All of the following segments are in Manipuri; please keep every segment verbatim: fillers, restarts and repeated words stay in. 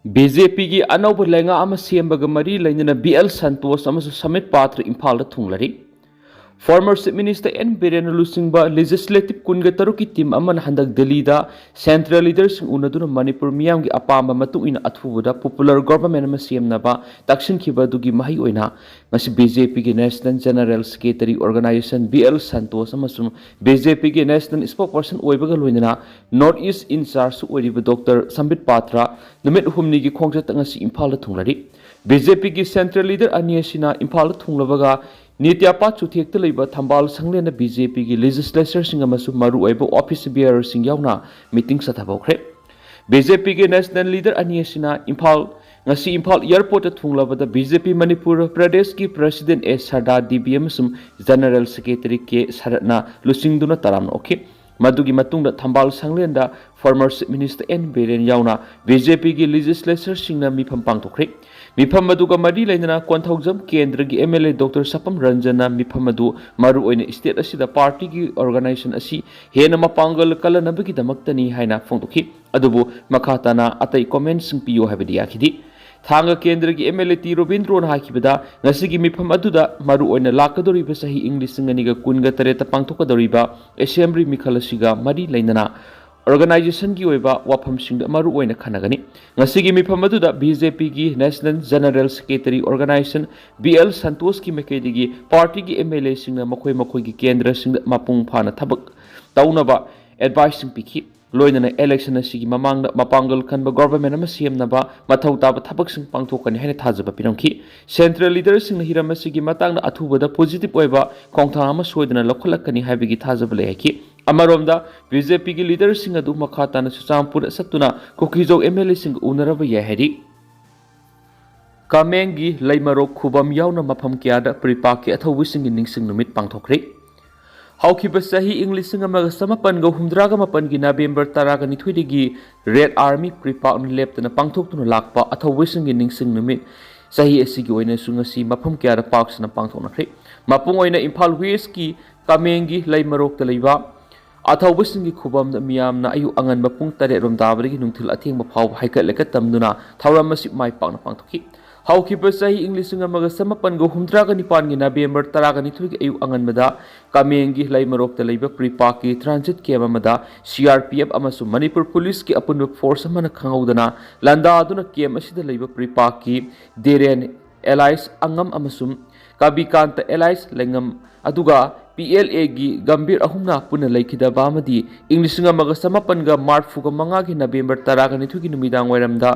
ꯕꯤ ꯖꯦ ꯄꯤꯒꯤ ꯑꯅꯧꯕ ꯂꯩꯉꯥꯛ ꯑꯃ ꯁꯦꯝꯕꯒ ꯃꯔꯤ ꯂꯩꯅꯅ ꯕꯤ ꯑꯦꯜ ꯁꯟꯇꯣꯁ ꯑꯃꯁꯨꯡ ꯁꯝꯕꯤꯠ ꯄꯥꯇ꯭ꯔ ꯏꯝꯐꯥꯜꯗ ꯊꯨꯡꯂꯔꯤ꯫ Former Chief Minister ꯑꯦꯟ ꯕꯤꯔꯦꯟꯅ ꯂꯨꯆꯤꯡꯕ Legislative ꯀꯨꯟꯒ ꯇꯔꯨꯛꯀꯤ team ꯑꯃꯅ ꯍꯟꯗꯛ ꯗꯦꯜꯂꯤꯗ central leaderꯁꯤꯡ ꯎꯅꯗꯨꯅ ꯃꯅꯤꯄꯨꯔ ꯃꯤꯌꯥꯝꯒꯤ ꯑꯄꯥꯝꯕ ꯃꯇꯨꯡ ꯏꯟꯅ ꯑꯊꯨꯕꯗ popular government ꯑꯃ ꯁꯦꯝꯅꯕ ꯇꯛꯁꯤꯟꯈꯤꯕ ꯑꯗꯨꯒꯤ ꯃꯍꯩ ꯑꯣꯏꯅ ꯉꯁꯤ ꯕꯤ ꯖꯦ ꯄꯤꯒꯤ National General Secretary Organization B L Santosh ꯑꯃꯁꯨꯡ ꯕꯤ ꯖꯦ ꯄꯤꯒꯤ National Spokesperson ꯑꯣꯏꯕꯒ ꯂꯣꯏꯅꯅ North East in charge ꯑꯣꯏꯔꯤꯕ ꯗꯣꯛꯇꯔ ꯁꯝꯕꯤꯠ ꯄꯥꯇ꯭ꯔ ꯅꯨꯃꯤꯠ ꯍꯨꯝꯅꯤꯒꯤ ꯈꯣꯡꯆꯠꯇ ꯉꯁꯤ ꯏꯝꯐꯥꯜꯗ ꯊꯨꯡꯂꯔꯤ꯫ ꯕꯤ ꯖꯦ ꯄꯤꯒꯤ central leader ꯑꯅꯤ ꯑꯁꯤꯅ ꯏꯝꯐꯥꯜꯗ ꯊꯨꯡꯂꯕꯒ ꯅꯤꯇ꯭ꯌꯥꯄꯥꯠ ꯆꯨꯊꯦꯛꯇ ꯂꯩꯕ ꯊꯝꯕꯥꯜ ꯁꯪꯂꯦꯟꯗ ꯕꯤ ꯖꯦ ꯄꯤꯒꯤ legislatorꯁꯤꯡ ꯑꯃꯁꯨꯡ ꯃꯔꯨꯑꯣꯏꯕ office bearerꯁꯤꯡ ꯌꯥꯎꯅ meeting ꯆꯠꯊꯕ ꯍꯧꯈ꯭ꯔꯦ꯫ ꯕꯤ ꯖꯦ ꯄꯤꯒꯤ national leader ꯑꯅꯤ ꯑꯁꯤꯅ ꯏꯝꯐꯥꯜ, ꯉꯁꯤ ꯏꯝꯐꯥꯜ airportꯇ ꯊꯨꯡꯂꯕꯗ ꯕꯤ ꯖꯦ ꯄꯤ ꯃꯅꯤꯄꯨꯔ ꯄ꯭ꯔꯗꯦꯁꯀꯤ president ꯑꯦ ꯁꯔꯗꯥ ꯗꯦꯕꯤ ꯑꯃꯁꯨꯡ general secretary ꯀꯦ ꯁꯔꯠꯅ ꯂꯨꯆꯤꯡꯗꯨꯅ ꯇꯔꯥꯝꯅ ꯑꯣꯛꯈꯤ꯫ ꯃꯗꯨꯒꯤ ꯃꯇꯨꯡꯗ ꯊꯝꯕꯥꯜ ꯁꯪꯂꯦꯟꯗ former Chief Minister N Biren ꯌꯥꯎꯅ ꯕꯤ ꯖꯦ ꯄꯤꯒꯤ legislatorꯁꯤꯡꯅ ꯃꯤꯐꯝ ꯄꯥꯡꯊꯣꯛꯈ꯭ꯔꯦ꯫ ꯃꯤꯐꯝ ꯑꯗꯨꯒ ꯃꯔꯤ ꯂꯩꯅꯅ ꯀꯣꯟꯊꯧꯖꯝ ꯀꯦꯟꯗ꯭ꯔꯒꯤ ꯑꯦꯝ ꯑꯦꯜ ꯑꯦ ꯗꯣꯛꯇꯔ ꯁꯄꯝ ꯔꯟꯖꯟꯅ ꯃꯤꯐꯝ ꯑꯗꯨ ꯃꯔꯨꯑꯣꯏꯅ state ꯑꯁꯤꯗ partyꯒꯤ organization ꯑꯁꯤ ꯍꯦꯟꯅ ꯃꯄꯥꯡꯒꯜ ꯀꯜꯂꯅꯕꯒꯤꯗꯃꯛꯇꯅꯤ ꯍꯥꯏꯅ ꯐꯣꯡꯗꯣꯛꯈꯤ꯫ ꯑꯗꯨꯕꯨ ꯃꯈꯥ ꯇꯥꯅ ꯑꯇꯩ commentꯁꯤꯡ ꯄꯤꯌꯨ ꯍꯥꯏꯕꯗꯤ ꯌꯥꯈꯤꯗꯦ꯫ ꯊꯥꯡꯒ ꯀꯦꯟꯗ꯭ꯔꯒꯤ ꯑꯦꯝ ꯑꯦꯜ ꯑꯦ ꯇꯤ ꯔꯣꯕꯤꯟꯗ꯭ꯔꯣꯅ ꯍꯥꯏꯈꯤꯕꯗ, ꯉꯁꯤꯒꯤ ꯃꯤꯐꯝ ꯑꯗꯨꯗ ꯃꯔꯨꯑꯣꯏꯅ ꯂꯥꯛꯀꯗꯧꯔꯤꯕ ꯆꯍꯤ ꯏꯪ ꯂꯤꯁꯤꯡ ꯑꯅꯤꯒ ꯀꯨꯟꯒ ꯇꯔꯦꯠꯇ ꯄꯥꯡꯊꯣꯛꯀꯗꯧꯔꯤꯕ assembly ꯃꯤꯈꯜ ꯑꯁꯤꯒ ꯃꯔꯤ ꯂꯩꯅꯅ organizationꯒꯤ ꯑꯣꯏꯕ ꯋꯥꯐꯝꯁꯤꯡꯗ ꯃꯔꯨꯑꯣꯏꯅ ꯈꯟꯅꯒꯅꯤ꯫ ꯉꯁꯤꯒꯤ ꯃꯤꯐꯝ ꯑꯗꯨꯗ ꯕꯤ ꯖꯦ ꯄꯤꯒꯤ National General Secretary Organization B L ꯁꯟꯇꯣꯁꯀꯤ ꯃꯥꯏꯀꯩꯗꯒꯤ partyꯒꯤ ꯑꯦꯝ ꯑꯦꯜ ꯑꯦꯁꯤꯡꯅ ꯃꯈꯣꯏ ꯃꯈꯣꯏꯒꯤ ꯀꯦꯟꯗ꯭ꯔꯁꯤꯡꯗ ꯃꯄꯨꯡ ꯐꯥꯅ ꯊꯕꯛ ꯇꯧꯅꯕ adviceꯁꯤꯡ ꯄꯤꯈꯤ꯫ ꯂꯣꯏꯅꯅ election ꯑꯁꯤꯒꯤ ꯃꯃꯥꯡꯗ ꯃꯄꯥꯡꯒꯜ ꯀꯟꯕ government ꯑꯃ ꯁꯦꯝꯅꯕ ꯃꯊꯧ ꯇꯥꯕ ꯊꯕꯛꯁꯤꯡ ꯄꯥꯡꯊꯣꯛꯀꯅꯤ ꯍꯥꯏꯅ ꯊꯥꯖꯕ ꯄꯤꯔꯝꯈꯤ꯫ Central leaderꯁꯤꯡꯅ ꯍꯤꯔꯝ ꯑꯁꯤꯒꯤ ꯃꯇꯥꯡꯗ ꯑꯊꯨꯕꯗ positive ꯑꯣꯏꯕ ꯈꯣꯡꯊꯥꯡ ꯑꯃ ꯁꯣꯏꯗꯅ ꯂꯧꯈꯠꯂꯛꯀꯅꯤ ꯍꯥꯏꯕꯒꯤ ꯊꯥꯖꯕ ꯂꯩ ꯍꯥꯏꯈꯤ꯫ ꯑꯃꯔꯣꯝꯗ, ꯕꯤ ꯖꯦ ꯄꯤꯒꯤ leaderꯁꯤꯡ ꯑꯗꯨ ꯃꯈꯥ ꯇꯥꯅ ꯆꯨꯔꯆꯥꯟꯄꯨꯔꯗ ꯆꯠꯇꯨꯅ ꯀꯨꯀꯤꯖꯧ ꯑꯦꯝ ꯑꯦꯜ ꯑꯦꯁꯤꯡꯒ ꯎꯅꯔꯕ ꯌꯥꯏ ꯍꯥꯏꯔꯤ꯫ ꯀꯥꯃꯦꯡꯒꯤ ꯂꯩꯃꯔꯣꯛ ꯈꯨꯕꯝ ꯌꯥꯎꯅ ꯃꯐꯝ ꯀꯌꯥꯗ ꯄ꯭ꯔꯤꯄꯥꯛꯀꯤ ꯑꯊꯧꯕꯁꯤꯡꯒꯤ ꯅꯤꯡꯁꯤꯡ ꯅꯨꯃꯤꯠ ꯄꯥꯡꯊꯣꯛꯈ꯭ꯔꯦ꯫ ꯍꯧꯈꯤꯕ ꯆꯍꯤ ꯏꯪ ꯂꯤꯁꯤꯡ ꯑꯃꯒ ꯆꯃꯥꯄꯟꯒ ꯍꯨꯝꯗ꯭ꯔꯥꯒ ꯃꯥꯄꯟꯒꯤ ꯅꯕꯦꯝꯕꯔ ꯇꯔꯥꯒ ꯅꯤꯊꯣꯏꯗꯒꯤ Red Army ꯄ꯭ꯔꯤꯄꯥꯛꯅ ꯂꯦꯞꯇꯅ ꯄꯥꯡꯊꯣꯛꯇꯨꯅ ꯂꯥꯛꯄ ꯑꯊꯧꯕꯁꯤꯡꯒꯤ ꯅꯤꯡꯁꯤꯡ ꯅꯨꯃꯤꯠ ꯆꯍꯤ ꯑꯁꯤꯒꯤ ꯑꯣꯏꯅꯁꯨ ꯉꯁꯤ ꯃꯐꯝ ꯀꯌꯥꯗ ꯄꯥꯛ ꯁꯟꯅ ꯄꯥꯡꯊꯣꯛꯅꯈ꯭ꯔꯦ꯫ ꯃꯄꯨꯡ ꯑꯣꯏꯅ ꯏꯝꯐꯥꯜ Westꯀꯤ ꯀꯥꯃꯦꯡꯒꯤ ꯂꯩꯃꯔꯣꯛꯇ ꯂꯩꯕ ꯑꯊꯧꯕꯁꯤꯡꯒꯤ ꯈꯨꯕꯝꯗ ꯃꯤꯌꯥꯝꯅ ꯑꯌꯨꯛ ꯑꯉꯟꯕ ꯄꯨꯡ ꯇꯔꯦꯠ ꯔꯣꯝ ꯇꯥꯕꯗꯒꯤ ꯅꯨꯡꯊꯤꯜ ꯑꯊꯦꯡꯕ ꯐꯥꯎꯕ ꯍꯩꯀꯠ ꯂꯩꯀꯠ ꯇꯝꯗꯨꯅ ꯊꯧꯔꯝ ꯑꯁꯤ ꯃꯥꯏ ꯄꯥꯛꯅ ꯄꯥꯡꯊꯣꯛꯈꯤ꯫ ꯍꯧꯈꯤꯕ ꯆꯍꯤ ꯏꯪ ꯂꯤꯁꯤꯡ ꯑꯃꯒ ꯆꯃꯥꯄꯟꯒ ꯍꯨꯝꯗ꯭ꯔꯥꯒ ꯅꯤꯄꯥꯟꯒꯤ ꯅꯕꯦꯝꯕꯔ ꯇꯔꯥꯒ ꯅꯤꯊꯣꯏꯒꯤ ꯑꯌꯨꯛ ꯑꯉꯟꯕꯗ ꯀꯥꯃꯦꯡꯒꯤ ꯂꯩꯃꯔꯣꯛꯇ ꯂꯩꯕ ꯄ꯭ꯔꯤꯄꯥꯛꯀꯤ ꯇ꯭ꯔꯥꯟꯖꯤꯠ ꯀꯦꯝ ꯑꯃꯗ ꯁꯤ ꯑꯥꯔ ꯄꯤ ꯑꯦꯐ ꯑꯃꯁꯨꯡ ꯃꯅꯤꯄꯨꯔ ꯄꯨꯂꯤꯁꯀꯤ ꯑꯄꯨꯟꯕ ꯐꯣꯔꯁ ꯑꯃꯅ ꯈꯪꯍꯧꯗꯅ ꯂꯥꯟꯗꯥꯗꯨꯅ ꯀꯦꯝ ꯑꯁꯤꯗ ꯂꯩꯕ ꯄ꯭ꯔꯤꯄꯥꯛꯀꯤ ꯗꯦꯔꯦꯟ ꯑꯦꯂꯥꯏꯁ ꯑꯉꯝ ꯑꯃꯁꯨꯡ ꯀꯕꯤꯀꯥꯟꯇ ꯑꯦꯂꯥꯏꯁ ꯂꯩꯉꯝ, ꯑꯗꯨꯒ ꯄꯤ ꯑꯦꯜ ꯑꯦꯒꯤ ꯒꯝꯚꯤꯔ ꯑꯍꯨꯝꯅ ꯄꯨꯟꯅ ꯂꯩꯈꯤꯗꯕ ꯑꯃꯗꯤ ꯏꯪ ꯂꯤꯁꯤꯡ ꯑꯃꯒ ꯆꯃꯥꯄꯟꯒ ꯃꯔꯤꯐꯨꯒ ꯃꯉꯥꯒꯤ ꯅꯕꯦꯝꯕꯔ ꯇꯔꯥꯒ ꯅꯤꯊꯣꯏꯒꯤ ꯅꯨꯃꯤꯗꯥꯡ ꯋꯥꯏꯔꯝꯗ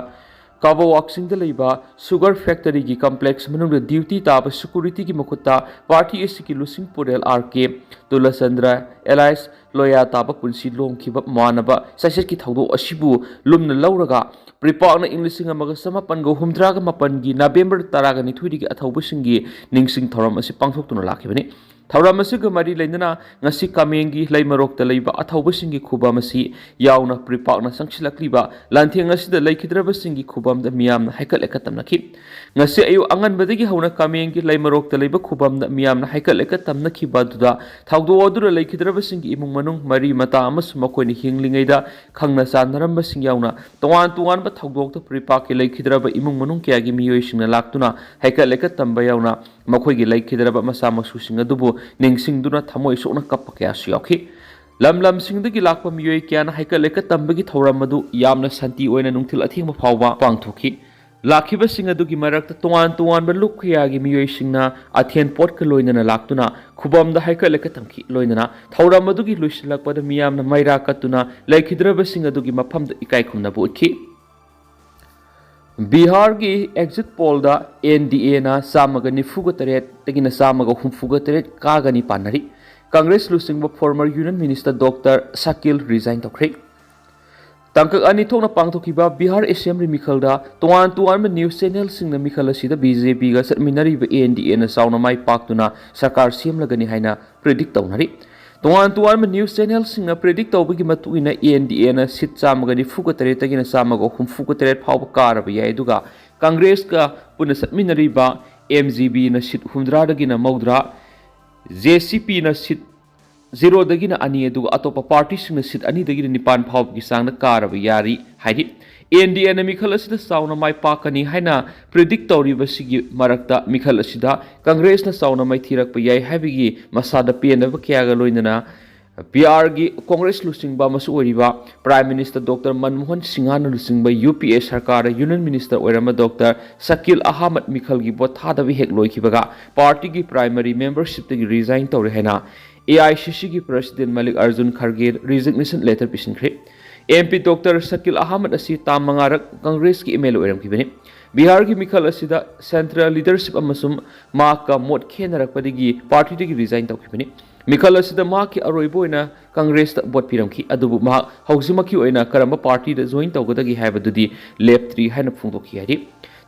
ꯀꯥꯕꯣꯋꯥꯛꯁꯤꯡꯗ ꯂꯩꯕ ꯁꯨꯒꯔ ꯐꯦꯛꯇꯔꯤꯒꯤ ꯀꯝꯄ꯭ꯂꯦꯛꯁ ꯃꯅꯨꯡꯗ ꯗ꯭ꯌꯨꯇꯤ ꯇꯥꯕ ꯁꯦꯀꯨꯔꯤꯇꯤꯒꯤ ꯃꯈꯨꯠꯇ ꯄꯥꯔꯇꯤ ꯑꯁꯤꯒꯤ ꯂꯨꯆꯤꯡ ꯄꯨꯔꯦꯜ ꯑꯥꯔ ꯀꯦ ꯇꯨꯂꯆꯟꯗ꯭ꯔ ꯑꯦꯂꯥꯏꯁ ꯂꯣꯌꯥ ꯇꯥꯕ ꯄꯨꯟꯁꯤ ꯂꯣꯡꯈꯤꯕ ꯃꯥꯟꯅꯕ ꯆꯩꯆꯠꯀꯤ ꯊꯧꯗꯣꯛ ꯑꯁꯤꯕꯨ ꯂꯨꯝꯅ ꯂꯧꯔꯒ ꯄ꯭ꯔꯤꯄꯥꯛꯅ ꯏꯪ ꯂꯤꯁꯤꯡ ꯑꯃꯒ ꯆꯃꯥꯄꯟꯒ ꯍꯨꯝꯗ꯭ꯔꯥꯒ ꯃꯥꯄꯟꯒꯤ ꯅꯕꯦꯝꯕꯔ ꯇꯔꯥꯒ ꯅꯤꯊꯣꯏꯗꯒꯤ ꯑꯊꯧꯕꯁꯤꯡꯒꯤ ꯅꯤꯡꯁꯤꯡ ꯊꯧꯔꯝ ꯑꯁꯤ ꯄꯥꯡꯊꯣꯛꯇꯨꯅ ꯂꯥꯛꯈꯤꯕꯅꯤ꯫ ꯊꯧꯔꯝ ꯑꯁꯤꯒ ꯃꯔꯤ ꯂꯩꯅꯅ ꯉꯁꯤ ꯀꯥꯃꯦꯡꯒꯤ ꯂꯩꯃꯔꯣꯛꯇ ꯂꯩꯕ ꯑꯊꯧꯕꯁꯤꯡꯒꯤ ꯈꯨꯕꯝ ꯑꯁꯤ ꯌꯥꯎꯅ ꯄ꯭ꯔꯤꯄꯥꯛꯅ ꯆꯪꯁꯤꯜꯂꯛꯂꯤꯕ ꯂꯥꯟꯊꯦꯡ ꯑꯁꯤꯗ ꯂꯩꯈꯤꯗ꯭ꯔꯕꯁꯤꯡꯒꯤ ꯈꯨꯕꯝꯗ ꯃꯤꯌꯥꯝꯅ ꯍꯩꯀꯠ ꯂꯩꯀꯠ ꯇꯝꯅꯈꯤ꯫ ꯉꯁꯤ ꯑꯌꯨꯛ ꯑꯉꯟꯕꯗꯒꯤ ꯍꯧꯅ ꯀꯥꯃꯦꯡꯒꯤ ꯂꯩꯃꯔꯣꯛꯇ ꯂꯩꯕ ꯈꯨꯕꯝꯗ ꯃꯤꯌꯥꯝꯅ ꯍꯩꯀꯠ ꯂꯩꯀꯠ ꯇꯝꯅꯈꯤꯕ ꯑꯗꯨꯗ ꯊꯧꯗꯣꯛ ꯑꯗꯨꯗ ꯂꯩꯈꯤꯗ꯭ꯔꯕꯁꯤꯡꯒꯤ ꯏꯃꯨꯡ ꯃꯅꯨꯡ, ꯃꯔꯤ ꯃꯇꯥ ꯑꯃꯁꯨꯡ ꯃꯈꯣꯏꯅ ꯍꯤꯡꯂꯤꯉꯩꯗ ꯈꯪꯅ ꯆꯥꯟꯅꯔꯝꯕꯁꯤꯡ ꯌꯥꯎꯅ ꯇꯣꯉꯥꯟ ꯇꯣꯉꯥꯟꯕ ꯊꯧꯗꯣꯛꯇ ꯄ꯭ꯔꯤꯄꯥꯛꯀꯤ ꯂꯩꯈꯤꯗ꯭ꯔꯕ ꯏꯃꯨꯡ ꯃꯅꯨꯡ ꯀꯌꯥꯒꯤ ꯃꯤꯑꯣꯏꯁꯤꯡꯅ ꯂꯥꯛꯇꯨꯅ ꯍꯩꯀꯠ ꯂꯩꯀꯠ ꯇꯝꯕ ꯌꯥꯎꯅ ꯃꯈꯣꯏꯒꯤ ꯂꯩꯈꯤꯗ꯭ꯔꯕ ꯃꯆꯥ ꯃꯁꯨꯁꯤꯡ ꯑꯗꯨꯕꯨ ꯅꯤꯡꯁꯤꯡꯗꯨꯅ ꯊꯃꯣꯏ ꯁꯣꯛꯅ ꯀꯞꯄ ꯀꯌꯥꯁꯨ ꯌꯥꯎꯈꯤ꯫ ꯂꯝ ꯂꯝꯁꯤꯡꯗꯒꯤ ꯂꯥꯛꯄ ꯃꯤꯑꯣꯏ ꯀꯌꯥꯅ ꯍꯩꯀꯠ ꯂꯩꯀꯠ ꯇꯝꯕꯒꯤ ꯊꯧꯔꯝ ꯑꯗꯨ ꯌꯥꯝꯅ ꯁꯥꯟꯇꯤ ꯑꯣꯏꯅ ꯅꯨꯡꯊꯤꯜ ꯑꯊꯦꯡꯕ ꯐꯥꯎꯕ ꯄꯥꯡꯊꯣꯛꯈꯤ꯫ ꯂꯥꯛꯈꯤꯕꯁꯤꯡ ꯑꯗꯨꯒꯤ ꯃꯔꯛꯇ ꯇꯣꯉꯥꯟ ꯇꯣꯉꯥꯟꯕ ꯂꯨꯞ ꯀꯌꯥꯒꯤ ꯃꯤꯑꯣꯏꯁꯤꯡꯅ ꯑꯊꯦꯟ ꯄꯣꯠꯀ ꯂꯣꯏꯅꯅ ꯂꯥꯛꯇꯨꯅ ꯈꯨꯕꯝꯗ ꯍꯩꯀꯠ ꯂꯩꯀꯠ ꯇꯝꯈꯤ꯫ ꯂꯣꯏꯅꯅ ꯊꯧꯔꯝ ꯑꯗꯨꯒꯤ ꯂꯣꯏꯁꯤꯜꯂꯛꯄꯗ ꯃꯤꯌꯥꯝꯅ ꯃꯩꯔꯥ ꯀꯠꯇꯨꯅ ꯂꯩꯈꯤꯗ꯭ꯔꯕꯁꯤꯡ ꯑꯗꯨꯒꯤ ꯃꯐꯝꯗ ꯏꯀꯥꯏ ꯈꯨꯝꯅꯕ ꯎꯠꯈꯤ꯫ ꯕꯤꯍꯥꯔꯒꯤ ꯑꯦꯛꯖꯤꯠ ꯄꯣꯜꯗ ꯑꯦꯟ ꯗꯤ ꯑꯦꯅ ꯆꯥꯝꯃꯒ ꯅꯤꯐꯨꯒ ꯇꯔꯦꯠꯇꯒꯤꯅ ꯆꯥꯝꯃꯒ ꯍꯨꯝꯐꯨꯒ ꯇꯔꯦꯠ ꯀꯥꯒꯅꯤ ꯄꯥꯅꯔꯤ꯫ ꯀꯪꯒ꯭ꯔꯦꯁ ꯂꯨꯆꯤꯡꯕ former union minister doctor skill resign ꯇꯧꯈ꯭ꯔꯦ꯫ ꯇꯥꯡꯀꯛ ꯑꯅꯤ ꯊꯣꯛꯅ ꯄꯥꯡꯊꯣꯛꯈꯤꯕ ꯕꯤꯍꯥꯔ ꯑꯦꯁꯦꯝꯕ꯭ꯂꯤ ꯃꯤꯈꯜꯗ ꯇꯣꯉꯥꯟ ꯇꯣꯉꯥꯟꯕ ꯅ꯭ꯌꯨꯁ ꯆꯦꯅꯦꯜꯁꯤꯡꯅ ꯃꯤꯈꯜ ꯑꯁꯤꯗ ꯕꯤ ꯖꯦ ꯄꯤꯒ ꯆꯠꯃꯤꯟꯅꯔꯤꯕ ꯑꯦꯟ ꯗꯤ ꯑꯦꯅ ꯆꯥꯎꯅ ꯃꯥꯏ ꯄꯥꯛꯇꯨꯅ ꯁꯔꯀꯥꯔ ꯁꯦꯝꯂꯒꯅꯤ ꯍꯥꯏꯅ ꯄ꯭ꯔꯤꯗꯤꯛ ꯇꯧꯅꯔꯤ꯫ ꯇꯣꯉꯥꯟ ꯇꯣꯉꯥꯟꯕ ꯅ꯭ꯌꯨꯁ ꯆꯦꯅꯦꯜꯁꯤꯡꯅ ꯄ꯭ꯔꯤꯗꯤꯛ ꯇꯧꯕꯒꯤ ꯃꯇꯨꯡ ꯏꯟꯅ ꯑꯦꯟ ꯗꯤ ꯑꯦꯅ ꯁꯤꯠ ꯆꯥꯝꯃꯒ ꯅꯤꯐꯨꯒ ꯇꯔꯦꯠꯇꯒꯤꯅ ꯆꯥꯝꯃꯒ ꯍꯨꯝꯐꯨꯒ ꯇꯔꯦꯠ ꯐꯥꯎꯕ ꯀꯥꯔꯕ ꯌꯥꯏ, ꯑꯗꯨꯒ ꯀꯪꯒ꯭ꯔꯦꯁꯀ ꯄꯨꯟꯅ ꯆꯠꯃꯤꯟꯅꯔꯤꯕ ꯑꯦꯝ ꯖꯤ ꯕꯤꯅ ꯁꯤꯠ ꯍꯨꯝꯗ꯭ꯔꯥꯗꯒꯤꯅ ꯃꯧꯗ꯭ꯔꯥ, ꯖꯦ ꯁꯤ ꯄꯤꯅ ꯁꯤꯠ ꯖꯤꯔꯣꯗꯒꯤꯅ ꯑꯅꯤ, ꯑꯗꯨꯒ ꯑꯇꯣꯞꯄ ꯄꯥꯔꯇꯤꯁꯤꯡꯅ ꯁꯤꯠ ꯑꯅꯤꯗꯒꯤꯅ ꯅꯤꯄꯥꯟ ꯐꯥꯎꯕꯒꯤ ꯆꯥꯡꯗ ꯀꯥꯔꯕ ꯌꯥꯔꯤ ꯍꯥꯏꯔꯤ꯫ ꯑꯦꯟ ꯗꯤ ꯑꯦꯅ ꯃꯤꯈꯜ ꯑꯁꯤꯗ ꯆꯥꯎꯅ ꯃꯥꯏ ꯄꯥꯛꯀꯅꯤ ꯍꯥꯏꯅ ꯄ꯭ꯔꯤꯗꯤꯛ ꯇꯧꯔꯤꯕꯁꯤꯒꯤ ꯃꯔꯛꯇ ꯃꯤꯈꯜ ꯑꯁꯤꯗ ꯀꯪꯒ꯭ꯔꯦꯁꯅ ꯆꯥꯎꯅ ꯃꯥꯏꯊꯤꯔꯛꯄ ꯌꯥꯏ ꯍꯥꯏꯕꯒꯤ ꯃꯁꯥꯗ ꯄꯦꯟꯗꯕ ꯀꯌꯥꯒ ꯂꯣꯏꯅꯅ ꯕꯤꯍꯥꯔꯒꯤ ꯀꯣꯡꯒ꯭ꯔꯦꯁ ꯂꯨꯆꯤꯡꯕ ꯑꯃꯁꯨ ꯑꯣꯏꯔꯤꯕ ꯄ꯭ꯔꯥꯏꯝ ꯃꯤꯅꯤꯁꯇꯔ ꯗꯣꯛꯇꯔ ꯃꯟꯃꯣꯍꯟ ꯁꯤꯡꯍꯅ ꯂꯨꯆꯤꯡꯕ ꯌꯨ ꯄꯤ ꯑꯦ ꯁꯔꯀꯥꯔꯗ ꯌꯨꯅꯤꯌꯟ ꯃꯤꯅꯤꯁꯇꯔ ꯑꯣꯏꯔꯝꯕ ꯗꯣꯛꯇꯔ ꯁꯀꯤꯜ ꯑꯍꯃꯗ ꯃꯤꯈꯜꯒꯤ ꯚꯣꯠ ꯊꯥꯗꯕ ꯍꯦꯛ ꯂꯣꯏꯈꯤꯕꯒ ꯄꯥꯔꯇꯤꯒꯤ ꯄ꯭ꯔꯥꯏꯃꯔꯤ ꯃꯦꯝꯕꯔꯁꯤꯞꯇꯒꯤ ꯔꯤꯖꯥꯏꯟ ꯇꯧꯔꯦ ꯍꯥꯏꯅ ꯑꯦ ꯑꯥꯏ ꯁꯤ ꯁꯤꯒꯤ president Mallikarjun Kharge resignation letter ꯄꯤꯁꯤꯟꯈ꯭ꯔꯦ꯫ M P doctor Shakeel Ahmad ꯑꯁꯤ ꯇꯥꯝ ꯃꯉꯥꯔꯛ ꯀꯪꯒ꯭ꯔꯦꯁꯀꯤ ꯑꯦꯝ ꯑꯦꯜ ꯑꯦ ꯑꯣꯏꯔꯝꯈꯤꯕꯅꯤ꯫ ꯕꯤꯍꯥꯔꯒꯤ ꯃꯤꯈꯜ ꯑꯁꯤꯗ ꯁꯦꯟꯇ꯭ꯔꯦꯜ ꯂꯤꯗꯔꯁꯤꯞ ꯑꯃꯁꯨꯡ ꯃꯍꯥꯛꯀ ꯃꯣꯠ ꯈꯦꯠꯅꯔꯛꯄꯗꯒꯤ ꯄꯥꯔꯇꯤꯗꯒꯤ ꯔꯤꯖꯥꯏꯟ ꯇꯧꯈꯤꯕꯅꯤ꯫ ꯃꯤꯈꯜ ꯑꯁꯤꯗ ꯃꯍꯥꯛꯀꯤ ꯑꯔꯣꯏꯕ ꯑꯣꯏꯅ ꯀꯪꯒ꯭ꯔꯦꯁꯇ ꯚꯣꯠ ꯄꯤꯔꯝꯈꯤ, ꯑꯗꯨꯕꯨ ꯃꯍꯥꯛ ꯍꯧꯖꯤꯛꯃꯛꯀꯤ ꯑꯣꯏꯅ ꯀꯔꯝꯕ ꯄꯥꯔꯇꯤꯗ ꯖꯣꯏꯟ ꯇꯧꯒꯗꯒꯦ ꯍꯥꯏꯕꯗꯨꯗꯤ ꯂꯦꯞꯇ꯭ꯔꯤ ꯍꯥꯏꯅ ꯐꯣꯡꯗꯣꯛꯈꯤ ꯍꯥꯏꯔꯤ꯫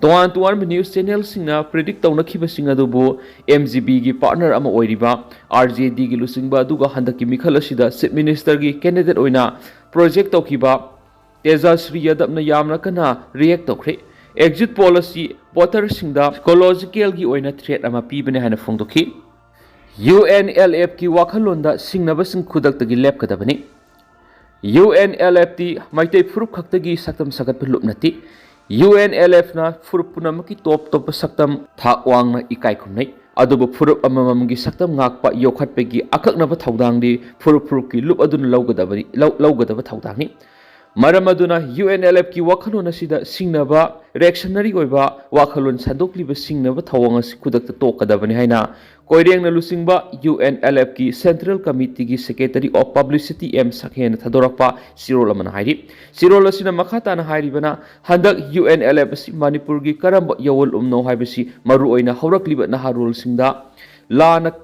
ꯇꯣꯉꯥꯟ ꯇꯣꯉꯥꯟꯕ ꯅ꯭ꯌꯨꯁ ꯆꯦꯅꯦꯜꯁꯤꯡꯅ ꯄ꯭ꯔꯤꯗꯤꯛ ꯇꯧꯅꯈꯤꯕꯁꯤꯡ ꯑꯗꯨꯕꯨ ꯑꯦꯝ ꯖꯤ ꯕꯤꯒꯤ ꯄꯥꯔꯠꯅꯔ ꯑꯃ ꯑꯣꯏꯔꯤꯕ ꯑꯥꯔ ꯖꯦ ꯗꯤꯒꯤ ꯂꯨꯆꯤꯡꯕ ꯑꯗꯨꯒ ꯍꯟꯗꯛꯀꯤ ꯃꯤꯈꯜ ꯑꯁꯤꯗ ꯆꯤꯐ ꯃꯤꯅꯤꯁꯇꯔꯒꯤ ꯀꯦꯟꯗꯤꯗꯦꯠ ꯑꯣꯏꯅ ꯄ꯭ꯔꯣꯖꯦꯛ ꯇꯧꯈꯤꯕ ꯇꯦꯖꯥꯁ꯭ꯔꯤ ꯌꯥꯗꯕꯅ ꯌꯥꯝꯅ ꯀꯟꯅ ꯔꯤꯌꯦꯛ ꯇꯧꯈ꯭ꯔꯦ꯫ ꯑꯦꯛꯖꯤꯠ ꯄꯣꯜ ꯑꯁꯤ ꯚꯣꯇꯔꯁꯤꯡꯗ ꯁꯥꯏꯀꯣꯂꯣꯖꯤꯀꯦꯜꯒꯤ ꯑꯣꯏꯅ ꯊ꯭ꯔꯦꯠ ꯑꯃ ꯄꯤꯕꯅꯤ ꯍꯥꯏꯅ ꯐꯣꯡꯗꯣꯛꯈꯤ꯫ ꯌꯨ ꯑꯦꯟ ꯑꯦꯜ ꯑꯦꯐꯀꯤ ꯋꯥꯈꯜꯂꯣꯟꯗ ꯁꯤꯡꯅꯕꯁꯤꯡ ꯈꯨꯗꯛꯇꯒꯤ ꯂꯦꯞꯀꯗꯕꯅꯤ꯫ ꯌꯨ ꯑꯦꯟ ꯑꯦꯜ ꯑꯦꯐꯇꯤ ꯃꯩꯇꯩ ꯐꯨꯔꯨꯞ ꯈꯛꯇꯒꯤ ꯁꯛꯇꯝ ꯁꯥꯒꯠꯄ ꯂꯨꯞ ꯅꯠꯇꯦ꯫ ꯌꯨ ꯑꯦꯟ ꯑꯦꯜ ꯑꯦꯐꯅ ꯐꯨꯔꯨꯞ ꯄꯨꯝꯅꯃꯛꯀꯤ ꯇꯣꯞ ꯇꯣꯞꯄ ꯁꯛꯇꯝ ꯊꯥꯛ ꯋꯥꯡꯅ ꯏꯀꯥꯏ ꯈꯨꯝꯅꯩ꯫ ꯑꯗꯨꯕꯨ ꯐꯨꯔꯨꯞ ꯑꯃꯃꯝꯒꯤ ꯁꯛꯇꯝ ꯉꯥꯛꯄ ꯌꯣꯛꯈꯠꯄꯒꯤ ꯑꯀꯛꯅꯕ ꯊꯧꯗꯥꯡꯗꯤ ꯐꯨꯔꯨꯞ ꯐꯨꯔꯨꯞꯀꯤ ꯂꯨꯞ ꯑꯗꯨꯅ ꯂꯧꯒꯗꯕꯅꯤ, ꯂꯧ-, ꯂꯧꯒꯗꯕ ꯊꯧꯗꯥꯡꯅꯤ꯫ ꯃꯔꯝ ꯑꯗꯨꯅ ꯌꯨ ꯑꯦꯟ ꯑꯦꯜ ꯑꯦꯐꯀꯤ ꯋꯥꯈꯜꯂꯣꯟ ꯑꯁꯤꯗ ꯁꯤꯡꯅꯕ, ꯔꯤꯌꯦꯛꯁꯅꯔꯤ ꯑꯣꯏꯕ ꯋꯥꯈꯜꯂꯣꯟ ꯁꯟꯗꯣꯛꯂꯤꯕ ꯁꯤꯡꯅꯕ ꯊꯧꯑꯣꯡ ꯑꯁꯤ ꯈꯨꯗꯛꯇ ꯇꯣꯛꯀꯗꯕꯅꯤ ꯍꯥꯏꯅ ꯀꯣꯏꯔꯦꯡꯅ ꯂꯨꯆꯤꯡꯕ ꯌꯨ ꯑꯦꯟ ꯑꯦꯜ ꯑꯦꯐꯀꯤ ꯁꯦꯟꯇ꯭ꯔꯦꯜ ꯀꯃꯤꯇꯤꯒꯤ ꯁꯦꯀ꯭ꯔꯦꯇꯔꯤ ꯑꯣꯐ ꯄꯕ꯭ꯂꯤꯁꯤꯇꯤ ꯑꯦꯝ ꯁꯛꯍꯦꯅ ꯊꯥꯗꯣꯔꯛꯄ ꯆꯦꯔꯣꯜ ꯑꯃꯅ ꯍꯥꯏꯔꯤ꯫ ꯆꯦꯔꯣꯜ ꯑꯁꯤꯅ ꯃꯈꯥ ꯇꯥꯅ ꯍꯥꯏꯔꯤꯕꯅ, ꯍꯟꯗꯛ ꯌꯨ ꯑꯦꯟ ꯑꯦꯜ ꯑꯦꯐ ꯑꯁꯤ ꯃꯅꯤꯄꯨꯔꯒꯤ ꯀꯔꯝꯕ ꯌꯣꯜꯂꯨꯝꯅꯣ ꯍꯥꯏꯕꯁꯤ ꯃꯔꯨꯑꯣꯏꯅ ꯍꯧꯔꯛꯂꯤꯕ ꯅꯍꯥꯔꯣꯜꯁꯤꯡꯗ ꯂꯥꯟꯅ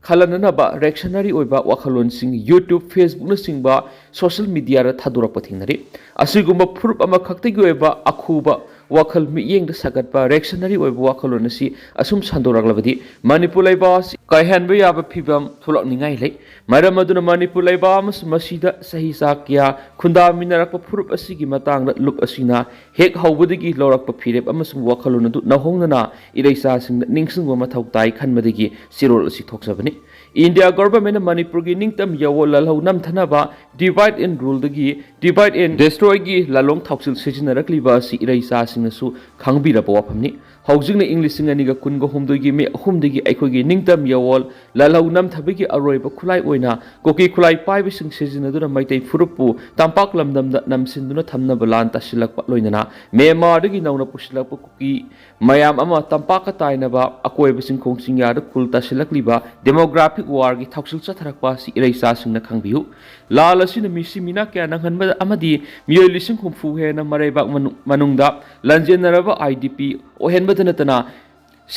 ꯈꯜꯍꯟꯅꯅꯕ ꯔꯤꯌꯦꯛꯁꯅꯔꯤ ꯑꯣꯏꯕ ꯋꯥꯈꯜꯂꯣꯟꯁꯤꯡ YouTube, Facebook ꯅꯆꯤꯡꯕ ꯁꯣꯁꯤꯌꯦꯜ ꯃꯤꯗꯤꯌꯥꯗ ꯊꯥꯗꯣꯔꯛꯄ ꯊꯦꯡꯅꯔꯤ꯫ ꯑꯁꯤꯒꯨꯝꯕ ꯐꯨꯔꯨꯞ ꯑꯃꯈꯛꯇꯒꯤ ꯑꯣꯏꯕ ꯑꯈꯨꯕ ꯋꯥꯈꯜ ꯃꯤꯠꯌꯦꯡꯗ ꯁꯥꯒꯠꯄ ꯔꯤꯌꯦꯛꯁꯅꯔꯤ ꯑꯣꯏꯕ ꯋꯥꯈꯜꯂꯣꯟ ꯑꯁꯤ ꯑꯁꯨꯝ ꯁꯟꯗꯣꯔꯛꯂꯕꯗꯤ ꯃꯅꯤꯄꯨꯔ ꯂꯩꯕꯥꯛ ꯑꯁꯤ ꯀꯥꯏꯍꯟꯕ ꯌꯥꯕ ꯐꯤꯕꯝ ꯊꯣꯛꯂꯛꯅꯤꯡꯉꯥꯏ ꯂꯩ꯫ ꯃꯔꯝ ꯑꯗꯨꯅ ꯃꯅꯤꯄꯨꯔ ꯂꯩꯕꯥꯛ ꯑꯃꯁꯨꯡ ꯃꯁꯤꯗ ꯆꯍꯤ ꯆꯥ ꯀꯌꯥ ꯈꯨꯟꯗꯥꯃꯤꯟꯅꯔꯛꯄ ꯐꯨꯔꯨꯞ ꯑꯁꯤꯒꯤ ꯃꯇꯥꯡꯗ ꯂꯨꯞ ꯑꯁꯤꯅ ꯍꯦꯛ ꯍꯧꯕꯗꯒꯤ ꯂꯧꯔꯛꯄ ꯐꯤꯔꯦꯞ ꯑꯃꯁꯨꯡ ꯋꯥꯈꯜꯂꯣꯟ ꯑꯗꯨ ꯅꯧꯍꯧꯅꯅ ꯏꯔꯩꯆꯥꯁꯤꯡꯗ ꯅꯤꯡꯁꯤꯡꯕ ꯃꯊꯧ ꯇꯥꯏ ꯈꯟꯕꯗꯒꯤ ꯆꯦꯔꯣꯜ ꯑꯁꯤ ꯊꯣꯛꯆꯕꯅꯤ꯫ ꯏꯟꯗꯤꯌꯥ ꯒꯣꯚꯔꯟꯃꯦꯟꯠꯅ ꯃꯅꯤꯄꯨꯔꯒꯤ ꯅꯤꯡꯇꯝ ꯌꯥꯋꯣꯜ ꯂꯥꯜꯍꯧ ꯅꯝꯊꯅꯕ divide and ruleꯗꯒꯤ divide and destroyꯒꯤ ꯂꯥꯂꯣꯡ ꯊꯥꯎꯁꯤꯜ ꯁꯤꯖꯤꯟꯅꯔꯛꯂꯤꯕ ꯑꯁꯤ ꯏꯔꯩꯆꯥꯁꯤꯡꯅꯁꯨ ꯈꯪꯕꯤꯔꯕ ꯋꯥꯐꯝꯅꯤ꯫ ꯍꯧꯖꯤꯛꯅ ꯏꯪ ꯂꯤꯁꯤꯡ ꯑꯅꯤꯒ ꯀꯨꯟꯒ ꯍꯨꯝꯗꯣꯏꯒꯤ ꯃꯦ ꯑꯍꯨꯝꯗꯒꯤ ꯑꯩꯈꯣꯏꯒꯤ ꯅꯤꯡꯇꯝ ꯌꯥꯋꯣꯜ ꯂꯥꯜꯍꯧ ꯅꯝꯊꯕꯒꯤ ꯑꯔꯣꯏꯕ ꯈꯨꯠꯂꯥꯏ ꯑꯣꯏꯅ ꯀꯨꯀꯤ ꯈꯨꯠꯂꯥꯏ ꯄꯥꯏꯕꯁꯤꯡ ꯁꯤꯖꯤꯟꯅꯗꯨꯅ ꯃꯩꯇꯩ ꯐꯨꯔꯨꯞꯄꯨ ꯇꯝꯄꯥꯛ ꯂꯝꯗꯝꯗ ꯅꯝꯁꯤꯟꯗꯨꯅ ꯊꯝꯅꯕ ꯂꯥꯟ ꯇꯥꯁꯤꯜꯂꯛꯄ ꯂꯣꯏꯅꯅ ꯃ꯭ꯌꯥꯟꯃꯥꯔꯗꯒꯤ ꯅꯧꯅ ꯄꯨꯁꯤꯜꯂꯛꯄ ꯀꯨꯀꯤ ꯃꯌꯥꯝ ꯑꯃ ꯇꯝꯄꯥꯛꯀ ꯇꯥꯏꯅꯕ ꯑꯀꯣꯏꯕꯁꯤꯡ ꯈꯣꯡꯆꯤꯡꯌꯥꯗ ꯈꯨꯜ ꯇꯥꯁꯤꯜꯂꯛꯂꯤꯕ demographic warꯒꯤ ꯊꯧꯁꯤꯜ ꯆꯠꯊꯔꯛꯄ ꯑꯁꯤ ꯏꯔꯩꯆꯥꯁꯤꯡꯅ ꯈꯪꯕꯤꯌꯨ꯫ ꯂꯥꯜ ꯑꯁꯤꯅ ꯃꯤꯁꯤ ꯃꯤꯅꯥ ꯀꯌꯥ ꯅꯪꯍꯟꯕꯗ ꯑꯃꯗꯤ ꯃꯤꯑꯣꯏ ꯂꯤꯁꯤꯡ ꯍꯨꯝꯐꯨ ꯍꯦꯟꯅ ꯃꯔꯩꯕꯥꯛ ꯃꯅꯨ-, ꯃꯅꯨꯡꯗ ꯂꯥꯟꯖꯦꯟꯅꯔꯕ IDP ꯑꯣꯏꯍꯟꯕꯗ ꯅꯠꯇꯅ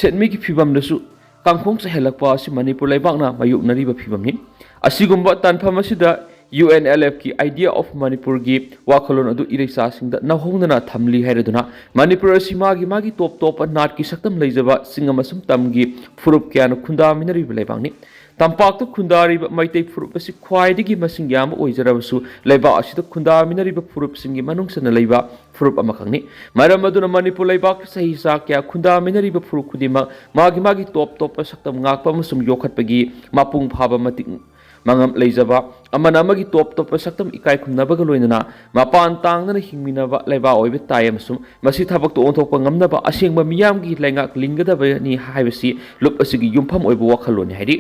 ꯁꯦꯟꯃꯤꯒꯤ ꯐꯤꯕꯝꯗꯁꯨ ꯀꯥꯡꯈꯣꯡ ꯆꯥꯏꯍꯜꯂꯛꯄ ꯑꯁꯤ ꯃꯅꯤꯄꯨꯔ ꯂꯩꯕꯥꯛꯅ ꯃꯥꯌꯣꯛꯅꯔꯤꯕ ꯐꯤꯕꯝꯅꯤ꯫ ꯑꯁꯤꯒꯨꯝꯕ ꯇꯥꯟꯐꯝ ꯑꯁꯤꯗ UNLFꯀꯤ Idea of Manipurꯒꯤ ꯋꯥꯈꯜꯂꯣꯟ ꯑꯗꯨ ꯏꯔꯩꯆꯥꯁꯤꯡꯗ ꯅꯧꯍꯧꯅꯅ ꯊꯝꯂꯤ ꯍꯥꯏꯔꯗꯨꯅ ꯃꯅꯤꯄꯨꯔ ꯑꯁꯤ ꯃꯥꯒꯤ ꯃꯥꯒꯤ ꯇꯣꯞ ꯇꯣꯞꯄ ꯅꯥꯠꯀꯤ ꯁꯛꯇꯝ ꯂꯩꯖꯕ ꯆꯤꯡ ꯑꯃꯁꯨꯡ ꯇꯝꯒꯤ ꯐꯨꯔꯨꯞ ꯀꯌꯥꯅ ꯈꯨꯟꯗꯥꯃꯤꯟꯅꯔꯤꯕ ꯂꯩꯕꯥꯛꯅꯤ꯫ ꯇꯝꯄꯥꯛꯇ ꯈꯨꯟꯗꯥꯔꯤꯕ ꯃꯩꯇꯩ ꯐꯨꯔꯨꯞ ꯑꯁꯤ ꯈ꯭ꯋꯥꯏꯗꯒꯤ ꯃꯁꯤꯡ ꯌꯥꯝꯕ ꯑꯣꯏꯖꯔꯕꯁꯨ ꯂꯩꯕꯥꯛ ꯑꯁꯤꯗ ꯈꯨꯟꯗꯥꯃꯤꯟꯅꯔꯤꯕ ꯐꯨꯔꯨꯞꯁꯤꯡꯒꯤ ꯃꯅꯨꯡ ꯆꯟꯅ ꯂꯩꯕ ꯐꯨꯔꯨꯞ ꯑꯃꯈꯛꯅꯤ꯫ ꯃꯔꯝ ꯑꯗꯨꯅ ꯃꯅꯤꯄꯨꯔ ꯂꯩꯕꯥꯛꯇ ꯆꯍꯤ ꯆꯥ ꯀꯌꯥ ꯈꯨꯟꯗꯥꯃꯤꯟꯅꯔꯤꯕ ꯐꯨꯔꯨꯞ ꯈꯨꯗꯤꯡꯃꯛ ꯃꯥꯒꯤ ꯃꯥꯒꯤ ꯇꯣꯞ ꯇꯣꯞꯄ ꯁꯛꯇꯝ ꯉꯥꯛꯄ ꯑꯃꯁꯨꯡ ꯌꯣꯛꯈꯠꯄꯒꯤ ꯃꯄꯨꯡ ꯐꯥꯕ ꯃꯇꯤꯛ ꯃꯉꯝ ꯂꯩꯖꯕ, ꯑꯃꯅ ꯑꯃꯒꯤ ꯇꯣꯞ ꯇꯣꯞꯄ ꯁꯛꯇꯝ ꯏꯀꯥꯏ ꯈꯨꯝꯅꯕꯒ ꯂꯣꯏꯅꯅ ꯃꯄꯥꯟ ꯇꯥꯡꯗꯅ ꯍꯤꯡꯃꯤꯟꯅꯕ ꯂꯩꯕꯥꯛ ꯑꯣꯏꯕ ꯇꯥꯏ ꯑꯃꯁꯨꯡ ꯃꯁꯤ ꯊꯕꯛꯇ ꯑꯣꯟꯊꯣꯛꯄ ꯉꯝꯅꯕ ꯑꯁꯦꯡꯕ ꯃꯤꯌꯥꯝꯒꯤ ꯂꯩꯉꯥꯛ ꯂꯤꯡꯒꯗꯕꯅꯤ ꯍꯥꯏꯕꯁꯤ ꯂꯨꯞ ꯑꯁꯤꯒꯤ ꯌꯨꯝꯐꯝ ꯑꯣꯏꯕ ꯋꯥꯈꯜꯂꯣꯟꯅꯤ ꯍꯥꯏꯔꯤ꯫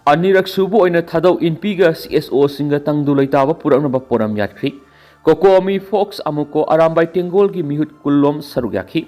ꯑꯅꯤꯔꯛ ꯁꯨꯕ ꯑꯣꯏꯅ ꯊꯥꯗꯧ ꯏꯟꯄꯤꯒ CSOꯁꯤꯡꯒ ꯇꯪꯗꯨ ꯂꯩꯇꯥꯕ ꯄꯨꯔꯛꯅꯕ ꯄꯣꯔꯝ ꯌꯥꯠꯈ꯭ꯔꯤ꯫ ꯀꯣꯀꯣꯃꯤ ꯐꯣꯛꯁ ꯑꯃꯨꯀꯣ ꯑꯔꯥꯝꯕꯥꯏ ꯇꯦꯡꯒꯣꯜꯒꯤ ꯃꯤꯍꯨꯠ ꯀꯨꯟꯂꯣꯝ ꯁꯔꯨꯛ ꯌꯥꯈꯤ꯫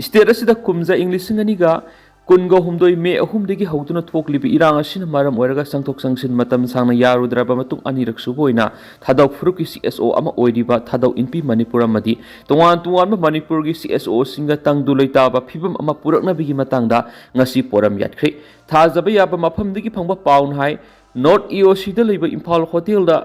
ꯁ꯭ꯇꯦꯠ ꯑꯁꯤꯗ ꯀꯨꯝꯖꯥ ꯏꯪ ꯂꯤꯁꯤꯡ ꯑꯅꯤꯒ ꯀꯨꯟꯒ ꯍꯨꯝꯗꯣꯏ ꯃꯦ ꯑꯍꯨꯝꯗꯒꯤ ꯍꯧꯗꯨꯅ ꯊꯣꯛꯂꯤꯕ ꯏꯔꯥꯡ ꯑꯁꯤꯅ ꯃꯔꯝ ꯑꯣꯏꯔꯒ ꯆꯪꯊꯣꯛ ꯆꯪꯁꯤꯟ ꯃꯇꯝ ꯁꯥꯡꯅ ꯌꯥꯔꯨꯗ꯭ꯔꯕ ꯃꯇꯨꯡ ꯑꯅꯤꯔꯛ ꯁꯨꯕ ꯑꯣꯏꯅ ꯊꯥꯗꯧ ꯐꯨꯔꯨꯞꯀꯤ CSO ꯑꯃ ꯑꯣꯏꯔꯤꯕ ꯊꯥꯗꯧ ꯏꯟꯄꯤ ꯃꯅꯤꯄꯨꯔ ꯑꯃꯗꯤ ꯇꯣꯉꯥꯟ ꯇꯣꯉꯥꯟꯕ ꯃꯅꯤꯄꯨꯔꯒꯤ CSOꯁꯤꯡꯒ ꯇꯪꯗꯨ ꯂꯩꯇꯥꯕ ꯐꯤꯕꯝ ꯑꯃ ꯄꯨꯔꯛꯅꯕꯒꯤ ꯃꯇꯥꯡꯗ ꯉꯁꯤ ꯄꯣꯔꯝ ꯌꯥꯠꯈ꯭ꯔꯦ꯫ ꯊꯥꯖꯕ ꯌꯥꯕ ꯃꯐꯝꯗꯒꯤ ꯐꯪꯕ ꯄꯥꯎꯅ ꯍꯥꯏ, North EOCꯗ ꯂꯩꯕ ꯏꯝꯐꯥꯜ ꯍꯣꯇꯦꯜꯗ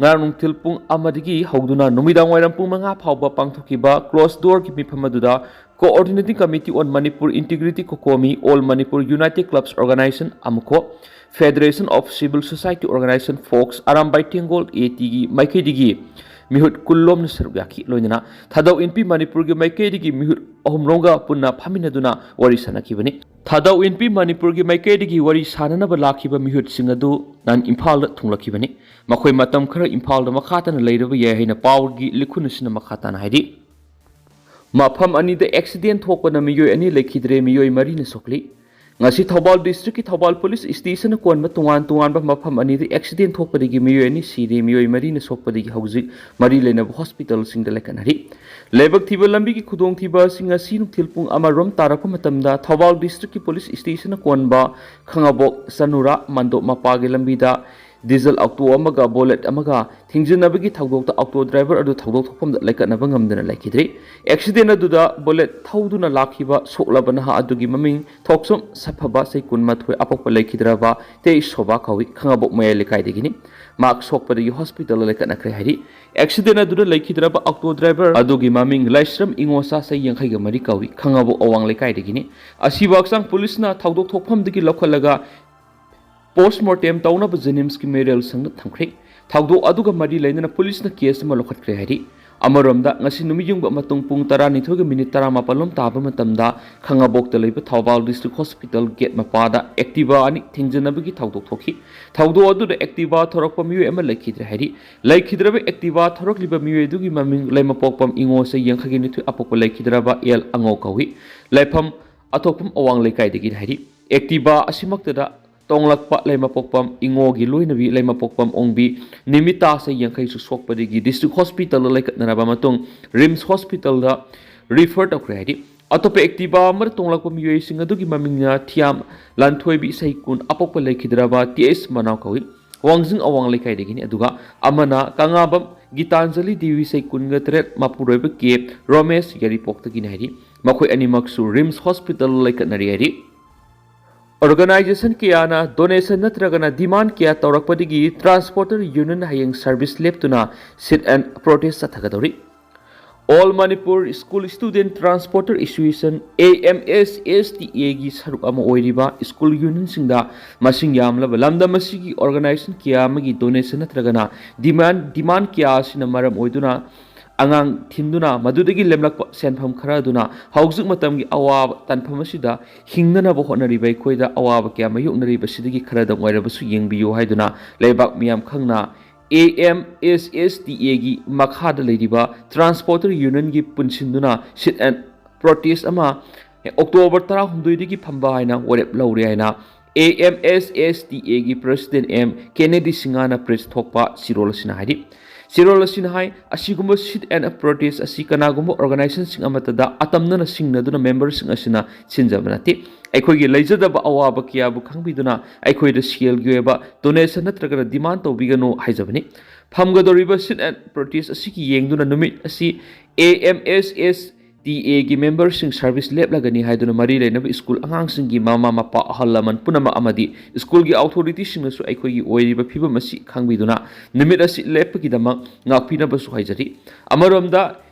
ꯉꯔꯥꯡ ꯅꯨꯡꯊꯤꯜ ꯄꯨꯡ ꯑꯃꯗꯒꯤ ꯍꯧꯗꯨꯅ ꯅꯨꯃꯤꯗꯥꯡ ꯋꯥꯏꯔꯝ ꯄꯨꯡ ꯃꯉꯥ ꯐꯥꯎꯕ ꯄꯥꯡꯊꯣꯛꯈꯤꯕ closed doorꯒꯤ ꯃꯤꯐꯝ ꯑꯗꯨꯗ Coordinating Committee on Manipur Integrity, COCOMI, All Manipur United Clubs Organization, AMUCO, Federation of Civil Society Organization, FOCS, Arambai Tenggol, ATꯒꯤ ꯃꯥꯏꯀꯩꯗꯒꯤ ꯃꯤꯍꯨꯠ ꯀꯨꯟꯂꯣꯝꯅ ꯁꯔꯨꯛ ꯌꯥꯈꯤ꯫ ꯂꯣꯏꯅꯅ ꯊꯥꯗꯧ ꯏꯟꯄꯤ ꯃꯅꯤꯄꯨꯔꯒꯤ ꯃꯥꯏꯀꯩꯗꯒꯤ ꯃꯤꯍꯨꯠ ꯑꯍꯨꯝꯔꯣꯝꯒ ꯄꯨꯟꯅ ꯐꯝꯃꯤꯟꯅꯗꯨꯅ ꯋꯥꯔꯤ ꯁꯥꯟꯅꯈꯤꯕꯅꯤ꯫ ꯊꯥꯗꯧ ꯏꯟꯄꯤ ꯃꯅꯤꯄꯨꯔꯒꯤ ꯃꯥꯏꯀꯩꯗꯒꯤ ꯋꯥꯔꯤ ꯁꯥꯟꯅꯅꯕ ꯂꯥꯛꯈꯤꯕ ꯃꯤꯍꯨꯠꯁꯤꯡ ꯑꯗꯨ ꯅꯍꯥꯟ ꯏꯝꯐꯥꯜꯗ ꯊꯨꯡꯂꯛꯈꯤꯕꯅꯤ꯫ ꯃꯈꯣꯏ ꯃꯇꯝ ꯈꯔ ꯏꯝꯐꯥꯜꯗ ꯃꯈꯥ ꯇꯥꯅ ꯂꯩꯔꯕ ꯌꯥꯏ ꯍꯥꯏꯅ ꯄꯥꯎꯒꯤ ꯂꯤꯈꯨꯟ ꯑꯁꯤꯅ ꯃꯈꯥ ꯇꯥꯅ ꯍꯥꯏꯔꯤ꯫ ꯃꯐꯝ ꯑꯅꯤꯗ ꯑꯦꯛꯁꯤꯗꯦꯟ ꯊꯣꯛꯄꯅ ꯃꯤꯑꯣꯏ ꯑꯅꯤ ꯂꯩꯈꯤꯗ꯭ꯔꯦ, ꯃꯤꯑꯣꯏ ꯃꯔꯤꯅ ꯁꯣꯛꯂꯤ꯫ ꯉꯁꯤ ꯊꯧꯕꯥꯜ ꯗꯤꯁꯇ꯭ꯔꯤꯛꯀꯤ ꯊꯧꯕꯥꯜ ꯄꯨꯂꯤꯁ ꯁ꯭ꯇꯦꯁꯟꯅ ꯀꯣꯟꯕ ꯇꯣꯉꯥꯟ ꯇꯣꯉꯥꯟꯕ ꯃꯐꯝ ꯑꯅꯤꯗ ꯑꯦꯛꯁꯤꯗꯦꯟ ꯊꯣꯛꯄꯗꯒꯤ ꯃꯤꯑꯣꯏ ꯑꯅꯤ ꯁꯤꯔꯦ, ꯃꯤꯑꯣꯏ ꯃꯔꯤꯅ ꯁꯣꯛꯄꯗꯒꯤ ꯍꯧꯖꯤꯛ ꯃꯔꯤ ꯂꯩꯅꯕ ꯍꯣꯁꯄꯤꯇꯥꯜꯁꯤꯡꯗ ꯂꯥꯏꯀꯠꯅꯔꯤ꯫ ꯂꯥꯏꯕꯛ ꯊꯤꯕ ꯂꯝꯕꯤꯒꯤ ꯈꯨꯗꯣꯡꯊꯤꯕ ꯑꯁꯤ ꯉꯁꯤ ꯅꯨꯡꯊꯤꯜ ꯄꯨꯡ ꯑꯃꯔꯣꯝ ꯇꯥꯔꯛꯄ ꯃꯇꯝꯗ ꯊꯧꯕꯥꯜ ꯗꯤꯁꯇ꯭ꯔꯤꯛꯀꯤ ꯄꯨꯂꯤꯁ ꯁ꯭ꯇꯦꯁꯟꯅ ꯀꯣꯟꯕ ꯈꯥꯉꯕꯣꯛ ꯆꯅꯨꯔꯥ ꯃꯟꯗꯣꯞ ꯃꯄꯥꯒꯤ ꯂꯝꯕꯤꯗ ꯗꯤꯖꯜ ꯑꯣꯛꯇꯣ ꯑꯃꯒ ꯕꯣꯂꯦꯠ ꯑꯃꯒ ꯊꯤꯡꯖꯤꯟꯅꯕꯒꯤ ꯊꯧꯗꯣꯛꯇ ꯑꯣꯛꯇꯣ ꯗ꯭ꯔꯥꯏꯚꯔ ꯑꯗꯨ ꯊꯧꯗꯣꯛ ꯊꯣꯛꯐꯝꯗ ꯂꯩꯀꯠꯅꯕ ꯉꯝꯗꯅ ꯂꯩꯈꯤꯗ꯭ꯔꯤ꯫ ꯑꯦꯛꯁꯤꯗꯦꯟ ꯑꯗꯨꯗ ꯕꯣꯂꯦꯠ ꯊꯧꯗꯨꯅ ꯂꯥꯛꯈꯤꯕ ꯁꯣꯛꯂꯕ ꯅꯍꯥ ꯑꯗꯨꯒꯤ ꯃꯃꯤꯡ ꯊꯣꯛꯆꯣꯝ ꯁꯐꯕ, ꯆꯍꯤ ꯀꯨꯟꯃꯥꯊꯣꯏ, ꯑꯄꯣꯛꯄ ꯂꯩꯈꯤꯗ꯭ꯔꯕ ꯇꯦꯏꯁ ꯁꯣꯚꯥ ꯀꯧꯏ, ꯈꯥꯉꯕꯣꯛ ꯃꯌꯥꯏ ꯂꯩꯀꯥꯏꯗꯒꯤꯅꯤ꯫ ꯃꯍꯥꯛ ꯁꯣꯛꯄꯗꯒꯤ ꯍꯣꯁꯄꯤꯇꯥꯜꯗ ꯂꯩꯀꯠꯅꯈ꯭ꯔꯦ ꯍꯥꯏꯔꯤ꯫ ꯑꯦꯛꯁꯤꯗꯦꯟ ꯑꯗꯨꯗ ꯂꯩꯈꯤꯗ꯭ꯔꯕ ꯑꯣꯛꯇꯣ ꯗ꯭ꯔꯥꯏꯚꯔ ꯑꯗꯨꯒꯤ ꯃꯃꯤꯡ ꯂꯥꯏꯁ꯭ꯔꯝ ꯏꯉꯣꯁꯥ, ꯆꯍꯤ ꯌꯥꯡꯈꯩꯒ ꯃꯔꯤ ꯀꯧꯏ, ꯈꯥꯉꯕꯣꯛ ꯑꯋꯥꯡ ꯂꯩꯀꯥꯏꯗꯒꯤꯅꯤ꯫ ꯑꯁꯤꯕ ꯍꯛꯆꯥꯡ ꯄꯨꯂꯤꯁꯅ ꯊꯧꯗꯣꯛ ꯊꯣꯛꯐꯝꯗꯒꯤ ꯂꯧꯈꯠꯂꯒ ꯄꯣꯁꯃꯣꯔꯇꯦꯝ ꯇꯧꯅꯕ ꯖꯦꯅꯤꯝꯁꯀꯤ ꯃꯦꯃꯣꯔꯤꯌꯦꯜ ꯁꯪꯗ ꯊꯝꯈ꯭ꯔꯦ꯫ ꯊꯧꯗꯣꯛ ꯑꯗꯨꯒ ꯃꯔꯤ ꯂꯩꯅꯅ ꯄꯨꯂꯤꯁꯅ ꯀꯦꯁ ꯑꯃ ꯂꯧꯈꯠꯈ꯭ꯔꯦ ꯍꯥꯏꯔꯤ꯫ ꯑꯃꯔꯣꯝꯗ, ꯉꯁꯤ ꯅꯨꯃꯤꯠ ꯌꯨꯡꯕ ꯃꯇꯨꯡ ꯄꯨꯡ ꯇꯔꯥꯅꯤꯊꯣꯏꯒ ꯃꯤꯅꯤꯠ ꯇꯔꯥꯃꯥꯄꯜ ꯂꯣꯝ ꯇꯥꯕ ꯃꯇꯝꯗ ꯈꯥꯉꯕꯣꯛꯇ ꯂꯩꯕ ꯊꯧꯕꯥꯜ ꯗꯤꯁꯇ꯭ꯔꯤꯛ ꯍꯣꯁꯄꯤꯇꯥꯜ ꯒꯦꯠ ꯃꯄꯥꯗ ꯑꯦꯛꯇꯤꯚꯥ ꯑꯅꯤ ꯊꯤꯡꯖꯤꯟꯅꯕꯒꯤ ꯊꯧꯗꯣꯛ ꯊꯣꯛꯈꯤ꯫ ꯊꯧꯗꯣꯛ ꯑꯗꯨꯗ ꯑꯦꯛꯇꯤꯚꯥ ꯊꯧꯔꯛꯄ ꯃꯤꯑꯣꯏ ꯑꯃ ꯂꯩꯈꯤꯗ꯭ꯔꯦ ꯍꯥꯏꯔꯤ꯫ ꯂꯩꯈꯤꯗ꯭ꯔꯕ ꯑꯦꯛꯇꯤꯚꯥ ꯊꯧꯔꯛꯂꯤꯕ ꯃꯤꯑꯣꯏ ꯑꯗꯨꯒꯤ ꯃꯃꯤꯡ ꯂꯩꯃꯄꯣꯛꯄꯝ ꯏꯉꯣ, ꯆꯍꯤ ꯌꯥꯡꯈꯩꯒ ꯅꯤꯊꯣꯏ, ꯑꯄꯣꯛꯄ ꯂꯩꯈꯤꯗ꯭ꯔꯕ ꯑꯦꯜ ꯑꯉꯧ ꯀꯧꯏ꯫ ꯂꯩꯐꯝ ꯑꯊꯣꯛꯐꯝ ꯑꯋꯥꯡ ꯂꯩꯀꯥꯏꯗꯒꯤꯅꯤ ꯍꯥꯏꯔꯤ꯫ ꯑꯦꯛꯇꯤꯚꯥ ꯑꯁꯤꯃꯛꯇꯗ ꯇꯣꯡꯂꯛꯄ ꯂꯩꯃꯄꯣꯛꯄꯝ ꯏꯉꯣꯒꯤ ꯂꯣꯏꯅꯕꯤ ꯂꯩꯃꯄꯣꯛꯄꯝ ꯑꯣꯡꯕꯤ ꯅꯤꯃꯤꯇꯥ, ꯆꯍꯤ ꯌꯥꯡꯈꯩꯁꯨ, ꯁꯣꯛꯄꯗꯒꯤ ꯗꯤꯁꯇ꯭ꯔꯤꯛ ꯍꯣꯁꯄꯤꯇꯥꯜꯗ ꯂꯩꯈꯠꯅꯔꯕ ꯃꯇꯨꯡ ꯔꯤꯝꯁ ꯍꯣꯁꯄꯤꯇꯥꯜꯗ ꯔꯤꯐꯔ ꯇꯧꯈ꯭ꯔꯦ ꯍꯥꯏꯔꯤ꯫ ꯑꯇꯣꯞꯄ ꯑꯦꯛꯇꯤꯚꯥ ꯑꯃꯗ ꯇꯣꯡꯂꯛꯄ ꯃꯤꯑꯣꯏꯁꯤꯡ ꯑꯗꯨꯒꯤ ꯃꯃꯤꯡꯅ ꯊꯤꯌꯥꯝ ꯂꯥꯟꯊꯣꯏꯕꯤ, ꯆꯍꯤ ꯀꯨꯟ, ꯑꯄꯣꯛꯄ ꯂꯩꯈꯤꯗ꯭ꯔꯕ ꯇꯤ ꯑꯩꯆ ꯃꯅꯥꯎ ꯀꯧꯏ, ꯋꯥꯡꯖꯤꯡ ꯑꯋꯥꯡ ꯂꯩꯀꯥꯏꯗꯒꯤꯅꯤ꯫ ꯑꯗꯨꯒ ꯑꯃꯅ ꯀꯪꯂꯥꯕꯝ ꯒꯤꯇꯥꯟꯖꯂꯤ ꯗꯦꯕꯤ, ꯆꯍꯤ ꯀꯨꯟꯒ ꯇꯔꯦꯠ, ꯃꯄꯨꯔꯣꯏꯕ ꯀꯦ ꯔꯣꯃꯦꯁ, ꯌꯥꯏꯔꯤꯄꯣꯛꯇꯒꯤꯅꯤ ꯍꯥꯏꯔꯤ꯫ ꯃꯈꯣꯏ ꯑꯅꯤꯃꯛꯁꯨ ꯔꯤꯝꯁ ꯍꯣꯁꯄꯤꯇꯥꯜꯗ ꯂꯩꯈꯠꯅꯔꯤ ꯍꯥꯏꯔꯤ꯫ ꯑꯣꯔꯒꯅꯥꯏꯖꯦꯁꯟ ꯀꯌꯥꯅ ꯗꯣꯅꯦꯁꯟ ꯅꯠꯇ꯭ꯔꯒꯅ ꯗꯤꯃꯥꯟ ꯀꯌꯥ ꯇꯧꯔꯛꯄꯗꯒꯤ ꯇ꯭ꯔꯥꯟꯁꯄꯣꯔꯇꯔ ꯌꯨꯅꯤꯌꯟ ꯍꯌꯦꯡ ꯁꯔꯚꯤꯁ ꯂꯦꯞꯇꯨꯅ ꯁꯤꯠ ꯑꯦꯟ ꯄ꯭ꯔꯣꯇꯦꯁ ꯆꯠꯊꯒꯗꯧꯔꯤ꯫ All Manipur School Student Transporter Association, A M S S T A ꯒꯤ ꯁꯔꯨꯛ ꯑꯃ ꯑꯣꯏꯔꯤꯕ ꯁ꯭ꯀꯨꯜ ꯌꯨꯅꯤꯌꯟꯁꯤꯡꯗ ꯃꯁꯤꯡ ꯌꯥꯝꯂꯕ ꯂꯝꯗꯝ ꯑꯁꯤꯒꯤ ꯑꯣꯔꯒꯅꯥꯏꯖꯦꯁꯟ ꯀꯌꯥ ꯑꯃꯒꯤ ꯗꯣꯅꯦꯁꯟ ꯅꯠꯇ꯭ꯔꯒꯅ ꯗꯤꯃꯥꯟ ꯗꯤꯃꯥꯟ ꯀꯌꯥ ꯑꯁꯤꯅ ꯃꯔꯝ ꯑꯣꯏꯗꯨꯅ ꯑꯉꯥꯡ ꯊꯤꯟꯗꯨꯅ ꯃꯗꯨꯗꯒꯤ ꯂꯦꯝꯂꯛꯄ ꯁꯦꯟꯐꯝ ꯈꯔ ꯑꯗꯨꯅ ꯍꯧꯖꯤꯛ ꯃꯇꯝꯒꯤ ꯑꯋꯥꯕ ꯇꯥꯟꯐꯝ ꯑꯁꯤꯗ ꯍꯤꯡꯅꯅꯕ ꯍꯣꯠꯅꯔꯤꯕ ꯑꯩꯈꯣꯏꯗ ꯑꯋꯥꯕ ꯀꯌꯥ ꯃꯥꯌꯣꯛꯅꯔꯤꯕꯁꯤꯗꯒꯤ ꯈꯔꯗꯪ ꯑꯣꯏꯔꯕꯁꯨ ꯌꯦꯡꯕꯤꯌꯨ ꯍꯥꯏꯗꯨꯅ ꯂꯩꯕꯥꯛ ꯃꯤꯌꯥꯝ ꯈꯪꯅ A M S S T A ꯒꯤ ꯃꯈꯥꯗ ꯂꯩꯔꯤꯕ ꯇ꯭ꯔꯥꯟꯁꯄꯣꯔꯇꯔ ꯌꯨꯅꯤꯌꯟꯒꯤ ꯄꯨꯟꯁꯤꯟꯗꯨꯅ ꯁꯤꯠ ꯑꯦꯟ ꯄ꯭ꯔꯣꯇꯦꯁ ꯑꯃ ꯑꯣꯛꯇꯣꯕꯔ ꯇꯔꯥꯍꯨꯝꯗꯣꯏꯗꯒꯤ ꯐꯝꯕ ꯍꯥꯏꯅ ꯋꯥꯔꯦꯞ ꯂꯧꯔꯦ ꯍꯥꯏꯅ A M S S T A ꯒꯤ ꯄ꯭ꯔꯦꯁꯤꯗꯦꯟ ꯑꯦꯝ ꯀꯦꯅꯦꯗꯤ ꯁꯤꯡꯍꯥꯅ ꯄ꯭ꯔꯦꯁ ꯊꯣꯛꯄ ꯆꯦꯔꯣꯜ ꯑꯁꯤꯅ ꯍꯥꯏꯔꯤ꯫ ꯆꯦꯔꯣꯜ ꯑꯁꯤꯅ ꯍꯥꯏ, ꯑꯁꯤꯒꯨꯝꯕ ꯁꯤꯠ ꯑꯦꯟ ꯄ꯭ꯔꯣꯇꯦꯁ ꯑꯁꯤ ꯀꯅꯥꯒꯨꯝꯕ ꯑꯣꯔꯒꯅꯥꯏꯖꯦꯁꯟꯁꯤꯡ ꯑꯃꯠꯇꯗ ꯑꯇꯝꯅꯅ ꯁꯤꯡꯅꯗꯨꯅ ꯃꯦꯝꯕꯔꯁꯤꯡ ꯑꯁꯤꯅ ꯁꯤꯟꯖꯕ ꯅꯠꯇꯦ꯫ ꯑꯩꯈꯣꯏꯒꯤ ꯂꯩꯖꯗꯕ ꯑꯋꯥꯕ ꯀꯌꯥꯕꯨ ꯈꯪꯕꯤꯗꯨꯅ ꯑꯩꯈꯣꯏꯗ ꯁꯦꯜꯒꯤ ꯑꯣꯏꯕ ꯗꯣꯅꯦꯁꯟ ꯅꯠꯇ꯭ꯔꯒꯅ ꯗꯤꯃꯥꯟ ꯇꯧꯕꯤꯒꯅꯨ ꯍꯥꯏꯖꯕꯅꯤ꯫ ꯐꯝꯒꯗꯧꯔꯤꯕ ꯁꯤꯠ ꯑꯦꯟ ꯄ꯭ꯔꯣꯇꯦꯁ ꯑꯁꯤꯒꯤ ꯌꯦꯡꯗꯨꯅ ꯅꯨꯃꯤꯠ ꯑꯁꯤ A M S S T A ꯒꯤ ꯃꯦꯝꯕꯔꯁꯤꯡ ꯁꯔꯚꯤꯁ ꯂꯦꯞꯂꯒꯅꯤ ꯍꯥꯏꯗꯨꯅ ꯃꯔꯤ ꯂꯩꯅꯕ ꯁ꯭ꯀꯨꯜ ꯑꯉꯥꯡꯁꯤꯡꯒꯤ ꯃꯃꯥ ꯃꯄꯥ, ꯑꯍꯜ ꯂꯃꯟ ꯄꯨꯝꯅꯃꯛ ꯑꯃꯗꯤ ꯁ꯭ꯀꯨꯜꯒꯤ ꯑꯣꯊꯣꯔꯤꯇꯤꯁꯤꯡꯅꯁꯨ ꯑꯩꯈꯣꯏꯒꯤ ꯑꯣꯏꯔꯤꯕ ꯐꯤꯕꯝ ꯑꯁꯤ ꯈꯪꯕꯤꯗꯨꯅ ꯅꯨꯃꯤꯠ ꯑꯁꯤ ꯂꯦꯞꯄꯒꯤꯗꯃꯛ ꯉꯥꯛꯄꯤꯅꯕꯁꯨ ꯍꯥꯏꯖꯔꯤ꯫ ꯑꯃꯔꯣꯝꯗ,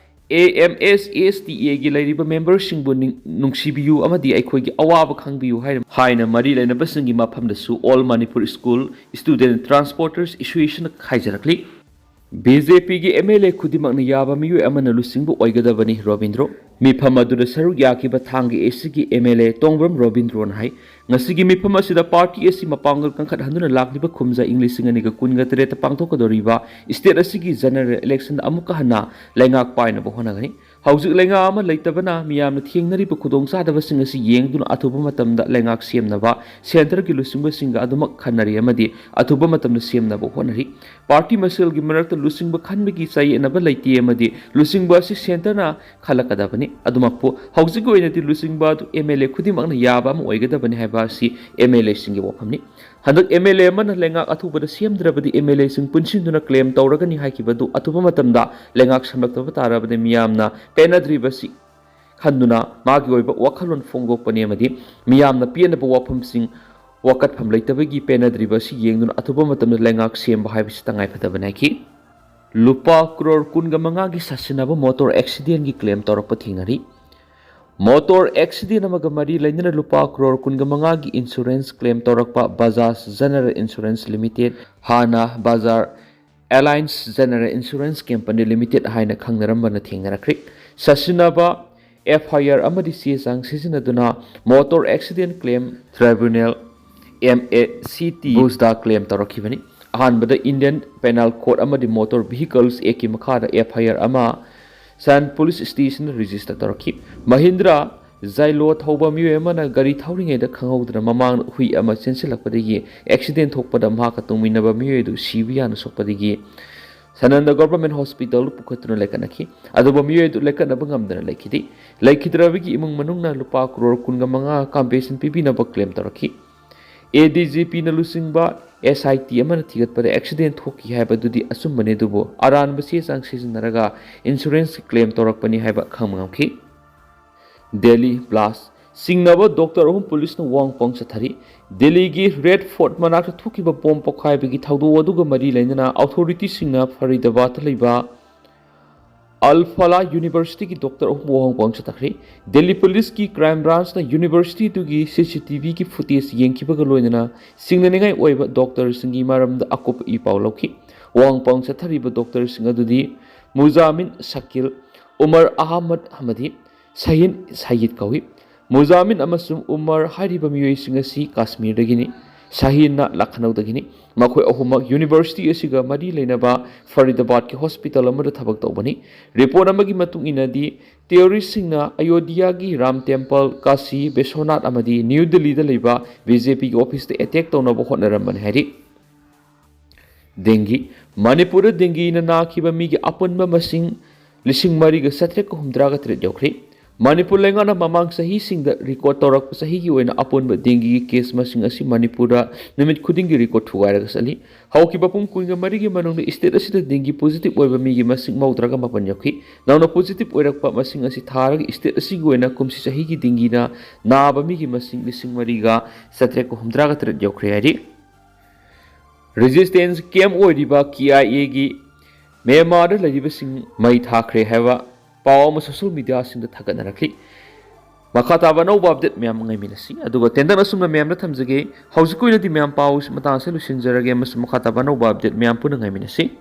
A M S S T A ꯒꯤ ꯂꯩꯔꯤꯕ ꯃꯦꯝꯕꯔꯁꯤꯡꯕꯨ ꯅꯤꯡ-, ꯅꯨꯡꯁꯤꯕꯤꯌꯨ ꯑꯃꯗꯤ ꯑꯩꯈꯣꯏꯒꯤ ꯑꯋꯥꯕ ꯈꯪꯕꯤꯌꯨ ꯍꯥꯏꯅ, ꯍꯥꯏꯅ ꯃꯔꯤ ꯂꯩꯅꯕꯁꯤꯡꯒꯤ ꯃꯐꯝꯗꯁꯨ All Manipur School Student Transporters Association ꯍꯥꯏꯖꯔꯛꯂꯤ꯫ B J P ꯒꯤ M L A ꯈꯨꯗꯤꯡꯃꯛꯅ ꯌꯥꯕ ꯃꯤꯑꯣꯏ ꯑꯃꯅ ꯂꯨꯆꯤꯡꯕ ꯑꯣꯏꯒꯗꯕꯅꯤ, ꯔꯣꯕꯤꯟꯗ꯭ꯔꯣ꯫ ꯃꯤꯐꯝ ꯑꯗꯨꯗ ꯁꯔꯨꯛ ꯌꯥꯈꯤꯕ ꯊꯥꯡꯒ A C ꯒꯤ M L A ꯇꯣꯡꯕ꯭ꯔꯝ ꯔꯣꯕꯤꯟꯗ꯭ꯔꯣꯅ ꯍꯥꯏ, ꯉꯁꯤꯒꯤ ꯃꯤꯐꯝ ꯑꯁꯤꯗ ꯄꯥꯔꯇꯤ ꯑꯁꯤ ꯃꯄꯥꯡꯒꯜ ꯀꯟꯈꯠꯍꯟꯗꯨꯅ ꯂꯥꯛꯂꯤꯕ ꯀꯨꯝꯖꯥ ꯏꯪ ꯂꯤꯁꯤꯡ ꯑꯅꯤꯒ ꯀꯨꯟꯒ ꯇꯔꯦꯠꯇ ꯄꯥꯡꯊꯣꯛꯀꯗꯧꯔꯤꯕ ꯁ꯭ꯇꯦꯠ ꯑꯁꯤꯒꯤ ꯖꯦꯅꯔꯦꯜ ꯏꯂꯦꯛꯁꯟꯗ ꯑꯃꯨꯛꯀ ꯍꯟꯅ ꯂꯩꯉꯥꯛ ꯄꯥꯏꯅꯕ ꯍꯣꯠꯅꯒꯅꯤ꯫ ꯍꯧꯖꯤꯛ ꯂꯩꯉꯥꯛ ꯑꯃ ꯂꯩꯇꯕꯅ ꯃꯤꯌꯥꯝꯅ ꯊꯦꯡꯅꯔꯤꯕ ꯈꯨꯗꯣꯡꯆꯥꯗꯕꯁꯤꯡ ꯑꯁꯤ ꯌꯦꯡꯗꯨꯅ ꯑꯊꯨꯕ ꯃꯇꯝꯗ ꯂꯩꯉꯥꯛ ꯁꯦꯝꯅꯕ ꯁꯦꯟꯇꯔꯒꯤ ꯂꯨꯆꯤꯡꯕꯁꯤꯡꯒ ꯑꯗꯨꯃꯛ ꯈꯟꯅꯔꯤ ꯑꯃꯗꯤ ꯑꯊꯨꯕ ꯃꯇꯝꯗ ꯁꯦꯝꯅꯕ ꯍꯣꯠꯅꯔꯤ꯫ ꯄꯥꯔꯇꯤ ꯃꯁꯦꯜꯒꯤ ꯃꯔꯛꯇ ꯂꯨꯆꯤꯡꯕ ꯈꯟꯕꯒꯤ ꯆꯌꯦꯠꯅꯕ ꯂꯩꯇꯦ ꯑꯃꯗꯤ ꯂꯨꯆꯤꯡꯕ ꯑꯁꯤ ꯁꯦꯟꯇꯔꯅ ꯈꯜꯂꯛꯀꯗꯕꯅꯤ꯫ ꯑꯗꯨꯃꯛꯄꯨ ꯍꯧꯖꯤꯛꯀꯤ ꯑꯣꯏꯅꯗꯤ ꯂꯨꯆꯤꯡꯕ ꯑꯗꯨ M L A ꯈꯨꯗꯤꯡꯃꯛꯅ ꯌꯥꯕ ꯑꯃ ꯑꯣꯏꯒꯗꯕꯅꯤ ꯍꯥꯏꯕ ꯑꯁꯤ M L A ꯁꯤꯡꯒꯤ ꯋꯥꯐꯝꯅꯤ꯫ ꯍꯟꯗꯛ M L A ꯑꯃꯅ ꯂꯩꯉꯥꯛ ꯑꯊꯨꯕꯗ ꯁꯦꯝꯗ꯭ꯔꯕꯗꯤ M L A ꯁꯤꯡ ꯄꯨꯟꯁꯤꯟꯗꯨꯅ ꯀ꯭ꯂꯦꯝ ꯇꯧꯔꯒꯅꯤ ꯍꯥꯏꯈꯤꯕꯗꯨ ꯑꯊꯨꯕ ꯃꯇꯝꯗ ꯂꯩꯉꯥꯛ ꯁꯦꯝꯂꯛꯇꯕ ꯇꯥꯔꯕꯗꯤ ꯃꯤꯌꯥꯝꯅ ꯄꯦꯟꯅꯗ꯭ꯔꯤꯕꯁꯤ ꯈꯟꯗꯨꯅ ꯃꯥꯒꯤ ꯑꯣꯏꯕ ꯋꯥꯈꯜꯂꯣꯟ ꯐꯣꯡꯗꯣꯛꯄꯅꯤ ꯑꯃꯗꯤ ꯃꯤꯌꯥꯝꯅ ꯄꯦꯟꯅꯕ ꯋꯥꯐꯝꯁꯤꯡ ꯋꯥꯀꯠꯐꯝ ꯂꯩꯇꯕꯒꯤ ꯄꯦꯟꯅꯗ꯭ꯔꯤꯕ ꯑꯁꯤ ꯌꯦꯡꯗꯨꯅ ꯑꯊꯨꯕ ꯃꯇꯝꯗ ꯂꯩꯉꯥꯛ ꯁꯦꯝꯕ ꯍꯥꯏꯕꯁꯤ ꯇꯉꯥꯏꯐꯗꯕꯅꯤ ꯍꯥꯏꯈꯤ꯫ ꯂꯨꯄꯥ ꯀ꯭ꯔꯣꯔ ꯀꯨꯟꯒ ꯃꯉꯥꯒꯤ ꯁꯥꯁꯤꯟꯅꯕ ꯃꯣꯇꯣꯔ ꯑꯦꯛꯁꯤꯗꯦꯟꯒꯤ ꯀ꯭ꯂꯦꯝ ꯇꯧꯔꯛꯄ ꯊꯦꯡꯅꯔꯤ꯫ ꯃꯣꯇꯣꯔ ꯑꯦꯛꯁꯤꯗꯦꯟ ꯑꯃꯒ ꯃꯔꯤ ꯂꯩꯅꯅ ꯂꯨꯄꯥ ꯀ꯭ꯔꯣꯔ ꯀꯨꯟꯒ ꯃꯉꯥꯒꯤ ꯏꯟꯁꯨꯔꯦꯟꯁ ꯀ꯭ꯂꯦꯝ ꯇꯧꯔꯛꯄ ꯕꯖꯥꯖ ꯖꯦꯅꯔꯦꯜ ꯏꯟꯁꯨꯔꯦꯟꯁ ꯂꯤꯃꯤꯇꯦꯠ, ꯍꯥꯟꯅ Bajaj alliance general insurance company limited ꯍꯥꯏꯅ ꯈꯪꯅꯔꯝꯕꯅ ꯊꯦꯡꯅꯔꯛꯈ꯭ꯔꯤ꯫ ꯁꯥꯁꯤꯟꯅꯕ ꯑꯦꯐ ꯑꯥꯏ ꯑꯥꯔ ꯑꯃꯗꯤ ꯆꯦ ꯆꯥꯡ ꯁꯤꯖꯤꯟꯅꯗꯨꯅ motor accident claim tribunal, M A C T, ꯕꯨꯖꯗ ꯀ꯭ꯂꯦꯝ ꯇꯧꯔꯛꯈꯤꯕꯅꯤ꯫ ꯑꯍꯥꯟꯕꯗ ꯏꯟꯗꯤꯌꯟ ꯄꯦꯅꯥꯜ ꯀꯣꯗ ꯑꯃꯗꯤ ꯃꯣꯇꯣꯔ ꯚꯤꯍꯤꯀꯜꯁ ꯑꯦꯛꯀꯤ ꯃꯈꯥꯗ ꯑꯦꯐ ꯑꯥꯏ ꯑꯥꯔ ꯑꯃ ꯁꯥꯟ ꯄꯨꯂꯤꯁ ꯁ꯭ꯇꯦꯁꯟꯗ ꯔꯦꯖꯤꯁꯇꯔ ꯇꯧꯔꯛꯈꯤ꯫ ꯃꯍꯤꯟꯗ꯭ꯔꯥ ꯖꯥꯏꯂꯣ ꯊꯧꯕ ꯃꯤꯑꯣꯏ ꯑꯃꯅ ꯒꯥꯔꯤ ꯊꯧꯔꯤꯉꯩꯗ ꯈꯪꯍꯧꯗꯅ ꯃꯃꯥꯡꯗ ꯍꯨꯏ ꯑꯃ ꯆꯦꯟꯁꯤꯜꯂꯛꯄꯗꯒꯤ ꯑꯦꯛꯁꯤꯗꯦꯟ ꯊꯣꯛꯄꯗ ꯃꯍꯥꯛꯀ ꯇꯣꯡꯃꯤꯟꯅꯕ ꯃꯤꯑꯣꯏ ꯑꯗꯨ ꯁꯤꯕ ꯌꯥꯅ ꯁꯣꯛꯄꯗꯒꯤ ꯁꯅꯟꯗ ꯒꯣꯚꯔꯟꯃꯦꯟꯠ ꯍꯣꯁꯄꯤꯇꯥꯜꯗ ꯄꯨꯈꯠꯇꯨꯅ ꯂꯥꯏꯀꯠꯅꯈꯤ꯫ ꯑꯗꯨꯕꯨ ꯃꯤꯑꯣꯏ ꯑꯗꯨ ꯂꯥꯏꯀꯠꯅꯕ ꯉꯝꯗꯅ ꯂꯩꯈꯤꯗꯦ꯫ ꯂꯩꯈꯤꯗ꯭ꯔꯕꯒꯤ ꯏꯃꯨꯡ ꯃꯅꯨꯡꯅ ꯂꯨꯄꯥ ꯀ꯭ꯔꯣꯔ ꯀꯨꯟꯒ ꯃꯉꯥ ꯀꯝꯄꯦꯟꯁꯦꯁꯟ ꯄꯤꯕꯤꯅꯕ ꯀ꯭ꯂꯦꯝ ꯇꯧꯔꯛꯈꯤ꯫ ꯑꯦ ꯗꯤ ꯖꯤ ꯄꯤꯅ ꯂꯨꯆꯤꯡꯕ ꯑꯦꯁ ꯑꯥꯏ ꯇꯤ ꯑꯃꯅ ꯊꯤꯒꯠꯄꯗ ꯑꯦꯛꯁꯤꯗꯦꯟ ꯊꯣꯛꯈꯤ ꯍꯥꯏꯕꯗꯨꯗꯤ ꯑꯆꯨꯝꯕꯅꯤ, ꯑꯗꯨꯕꯨ ꯑꯔꯥꯟꯕ ꯆꯦ ꯆꯥꯡ ꯁꯤꯖꯤꯟꯅꯔꯒ ꯏꯟꯁꯨꯔꯦꯟꯁꯀꯤ ꯀ꯭ꯂꯦꯝ ꯇꯧꯔꯛꯄꯅꯤ ꯍꯥꯏꯕ ꯈꯪꯕ ꯉꯝꯈꯤ꯫ ꯗꯦꯜꯂꯤ ꯕ꯭ꯂꯥꯁ, ꯁꯤꯡꯅꯕ ꯗꯣꯛꯇꯔ ꯑꯍꯨꯝ ꯄꯨꯂꯤꯁꯅ ꯋꯥꯍꯣꯡ ꯄꯥꯎ ꯆꯠꯊꯔꯤ꯫ ꯗꯦꯜꯂꯤꯒꯤ ꯔꯦꯗ ꯐꯣꯔꯠ ꯃꯅꯥꯛꯇ ꯊꯣꯛꯈꯤꯕ ꯕꯣꯝ ꯄꯣꯈꯥꯏꯕꯒꯤ ꯊꯧꯗꯣꯛ ꯑꯗꯨꯒ ꯃꯔꯤ ꯂꯩꯅꯅ ꯑꯣꯊꯣꯔꯤꯇꯤꯁꯤꯡꯅ ꯐꯔꯤꯗꯥꯕꯥꯗꯇ ꯂꯩꯕ ꯑꯜ ꯐꯂꯥ ꯌꯨꯅꯤꯚꯔꯁꯤꯇꯤꯒꯤ ꯗꯣꯛꯇꯔ ꯑꯍꯨꯝ ꯋꯥꯍꯣꯡ ꯄꯥꯎ ꯆꯠꯊꯈ꯭ꯔꯦ꯫ ꯗꯦꯜꯂꯤ ꯄꯨꯂꯤꯁꯀꯤ ꯀ꯭ꯔꯥꯏꯝ ꯕ꯭ꯔꯥꯟꯁꯅ ꯌꯨꯅꯤꯚꯔꯁꯤꯇꯤꯗꯨꯒꯤ ꯁꯤ ꯁꯤ ꯇꯤ ꯚꯤꯒꯤ ꯐꯨꯇꯦꯖ ꯌꯦꯡꯈꯤꯕꯒ ꯂꯣꯏꯅꯅ ꯁꯤꯡꯅꯅꯤꯡꯉꯥꯏ ꯑꯣꯏꯕ ꯗꯣꯛꯇꯔꯁꯤꯡꯒꯤ ꯃꯔꯝꯗ ꯑꯀꯨꯞꯄ ꯏ ꯄꯥꯎ ꯂꯧꯈꯤ꯫ ꯋꯥꯍꯣꯡ ꯄꯥꯎ ꯆꯠꯊꯔꯤꯕ ꯗꯣꯛꯇꯔꯁꯤꯡ ꯑꯗꯨꯗꯤ ꯃꯨꯖꯥꯃꯤꯟ ꯁꯀꯤꯜ, ꯎꯃꯔ ꯑꯍꯃꯗ ꯑꯃꯗꯤ ꯁꯍꯤꯟ ꯁꯌꯤꯗ ꯀꯧꯏ꯫ ꯃꯨꯖꯥꯃꯤꯟ ꯑꯃꯁꯨꯡ ꯎꯃꯔ ꯍꯥꯏꯔꯤꯕ ꯃꯤꯑꯣꯏꯁꯤꯡ ꯑꯁꯤ ꯀꯥꯁꯃꯤꯔꯗꯒꯤꯅꯤ꯫ ꯁꯍꯤꯟꯅ ꯂꯈꯅꯧꯗꯒꯤꯅꯤ꯫ ꯃꯈꯣꯏ ꯑꯍꯨꯝꯃꯛ ꯌꯨꯅꯤꯚꯔꯁꯤꯇꯤ ꯑꯁꯤꯒ ꯃꯔꯤ ꯂꯩꯅꯕ ꯐꯔꯤꯗꯥꯕꯥꯗꯀꯤ ꯍꯣꯁꯄꯤꯇꯥꯜ ꯑꯃꯗ ꯊꯕꯛ ꯇꯧꯕꯅꯤ꯫ ꯔꯤꯄꯣꯔꯠ ꯑꯃꯒꯤ ꯃꯇꯨꯡ ꯏꯟꯅꯗꯤ, ꯇꯦꯔꯣꯔꯤꯁꯁꯤꯡꯅ ꯑꯌꯣꯙ꯭ꯌꯥꯒꯤ ꯔꯥꯝ ꯇꯦꯝꯄꯜ, ꯀꯥꯁꯤ ꯕꯤꯁ꯭ꯋꯅꯥꯊ ꯑꯃꯗꯤ ꯅ꯭ꯌꯨ ꯗꯤꯜꯂꯤꯗ ꯂꯩꯕ ꯕꯤ ꯖꯦ ꯄꯤꯒꯤ ꯑꯣꯐꯤꯁꯇ ꯑꯦꯇꯦꯛ ꯇꯧꯅꯕ ꯍꯣꯠꯅꯔꯝꯕꯅꯤ ꯍꯥꯏꯔꯤ꯫ ꯗꯦꯡꯒꯤ꯫ ꯃꯅꯤꯄꯨꯔꯗ ꯗꯦꯡꯒꯤꯅ ꯅꯥꯈꯤꯕ ꯃꯤꯒꯤ ꯑꯄꯨꯟꯕ ꯃꯁꯤꯡ ꯂꯤꯁꯤꯡ ꯃꯔꯤꯒ ꯆꯥꯇ꯭ꯔꯦꯠꯀ ꯍꯨꯝꯗ꯭ꯔꯥꯒ ꯇꯔꯦꯠ ꯌꯧꯈ꯭ꯔꯦ꯫ ꯃꯅꯤꯄꯨꯔ ꯂꯩꯉꯥꯛꯅ ꯃꯃꯥꯡ ꯆꯍꯤꯁꯤꯡꯗ ꯔꯦꯀꯣꯔꯗ ꯇꯧꯔꯛꯄ ꯆꯍꯤꯒꯤ ꯑꯣꯏꯅ ꯑꯄꯨꯟꯕ ꯗꯦꯡꯒꯤꯒꯤ ꯀꯦꯁ ꯃꯁꯤꯡ ꯑꯁꯤ ꯃꯅꯤꯄꯨꯔꯗ ꯅꯨꯃꯤꯠ ꯈꯨꯗꯤꯡꯒꯤ ꯔꯦꯀꯣꯔꯗ ꯊꯨꯒꯥꯏꯔꯒ ꯆꯠꯂꯤ꯫ ꯍꯧꯈꯤꯕ ꯄꯨꯡ ꯀꯨꯟꯒ ꯃꯔꯤꯒꯤ ꯃꯅꯨꯡꯗ ꯁ꯭ꯇꯦꯠ ꯑꯁꯤꯗ ꯗꯦꯡꯒꯤ ꯄꯣꯖꯤꯇꯤꯚ ꯑꯣꯏꯕ ꯃꯤꯒꯤ ꯃꯁꯤꯡ ꯃꯧꯗ꯭ꯔꯥꯒ ꯃꯥꯄꯟ ꯌꯧꯈꯤ꯫ ꯅꯧꯅ ꯄꯣꯖꯤꯇꯤꯚ ꯑꯣꯏꯔꯛꯄ ꯃꯁꯤꯡ ꯑꯁꯤ ꯊꯥꯔꯒ ꯁ꯭ꯇꯦꯠ ꯑꯁꯤꯒꯤ ꯑꯣꯏꯅ ꯀꯨꯝꯁꯤ ꯆꯍꯤꯒꯤ ꯗꯦꯡꯒꯤꯅ ꯅꯥꯕ ꯃꯤꯒꯤ ꯃꯁꯤꯡ ꯂꯤꯁꯤꯡ ꯃꯔꯤꯒ ꯆꯥꯇ꯭ꯔꯦꯠꯀ ꯍꯨꯝꯗ꯭ꯔꯥꯒ ꯇꯔꯦꯠ ꯌꯧꯈ꯭ꯔꯦ ꯍꯥꯏꯔꯤ꯫ ꯔꯦꯖꯤꯁꯇꯦꯟꯁ ꯀꯦꯝꯞ ꯑꯣꯏꯔꯤꯕ ꯀꯦ ꯑꯥꯏ ꯑꯦꯒꯤ ꯃ꯭ꯌꯥꯟꯃꯥꯔꯗ ꯂꯩꯔꯤꯕꯁꯤꯡ ꯃꯩ ꯊꯥꯈ꯭ꯔꯦ ꯍꯥꯏꯕ ꯄꯥꯎ ꯑꯃ ꯁꯣꯁꯤꯌꯦꯜ ꯃꯤꯗꯤꯌꯥꯁꯤꯡꯗ ꯊꯥꯒꯠꯅꯔꯛꯂꯤ꯫ ꯃꯈꯥ ꯇꯥꯕ ꯑꯅꯧꯕ ꯑꯞꯗꯦꯠ ꯃꯌꯥꯝ ꯉꯥꯏꯃꯤꯟꯅꯁꯤ꯫ ꯑꯗꯨꯒ ꯇꯦꯟꯗꯟ ꯑꯁꯨꯝꯅ ꯃꯌꯥꯝꯗ ꯊꯝꯖꯒꯦ꯫ ꯍꯧꯖꯤꯛꯀꯤ ꯑꯣꯏꯅꯗꯤ ꯃꯌꯥꯝ ꯄꯥꯎ ꯃꯇꯥꯡ ꯑꯁꯤꯗ ꯂꯣꯏꯁꯤꯟꯖꯔꯒꯦ ꯑꯃꯁꯨꯡ ꯃꯈꯥ ꯇꯥꯕ ꯑꯅꯧꯕ ꯑꯞꯗꯦꯠ ꯃꯌꯥꯝ ꯄꯨꯟꯅ ꯉꯥꯏꯃꯤꯟꯅꯁꯤ꯫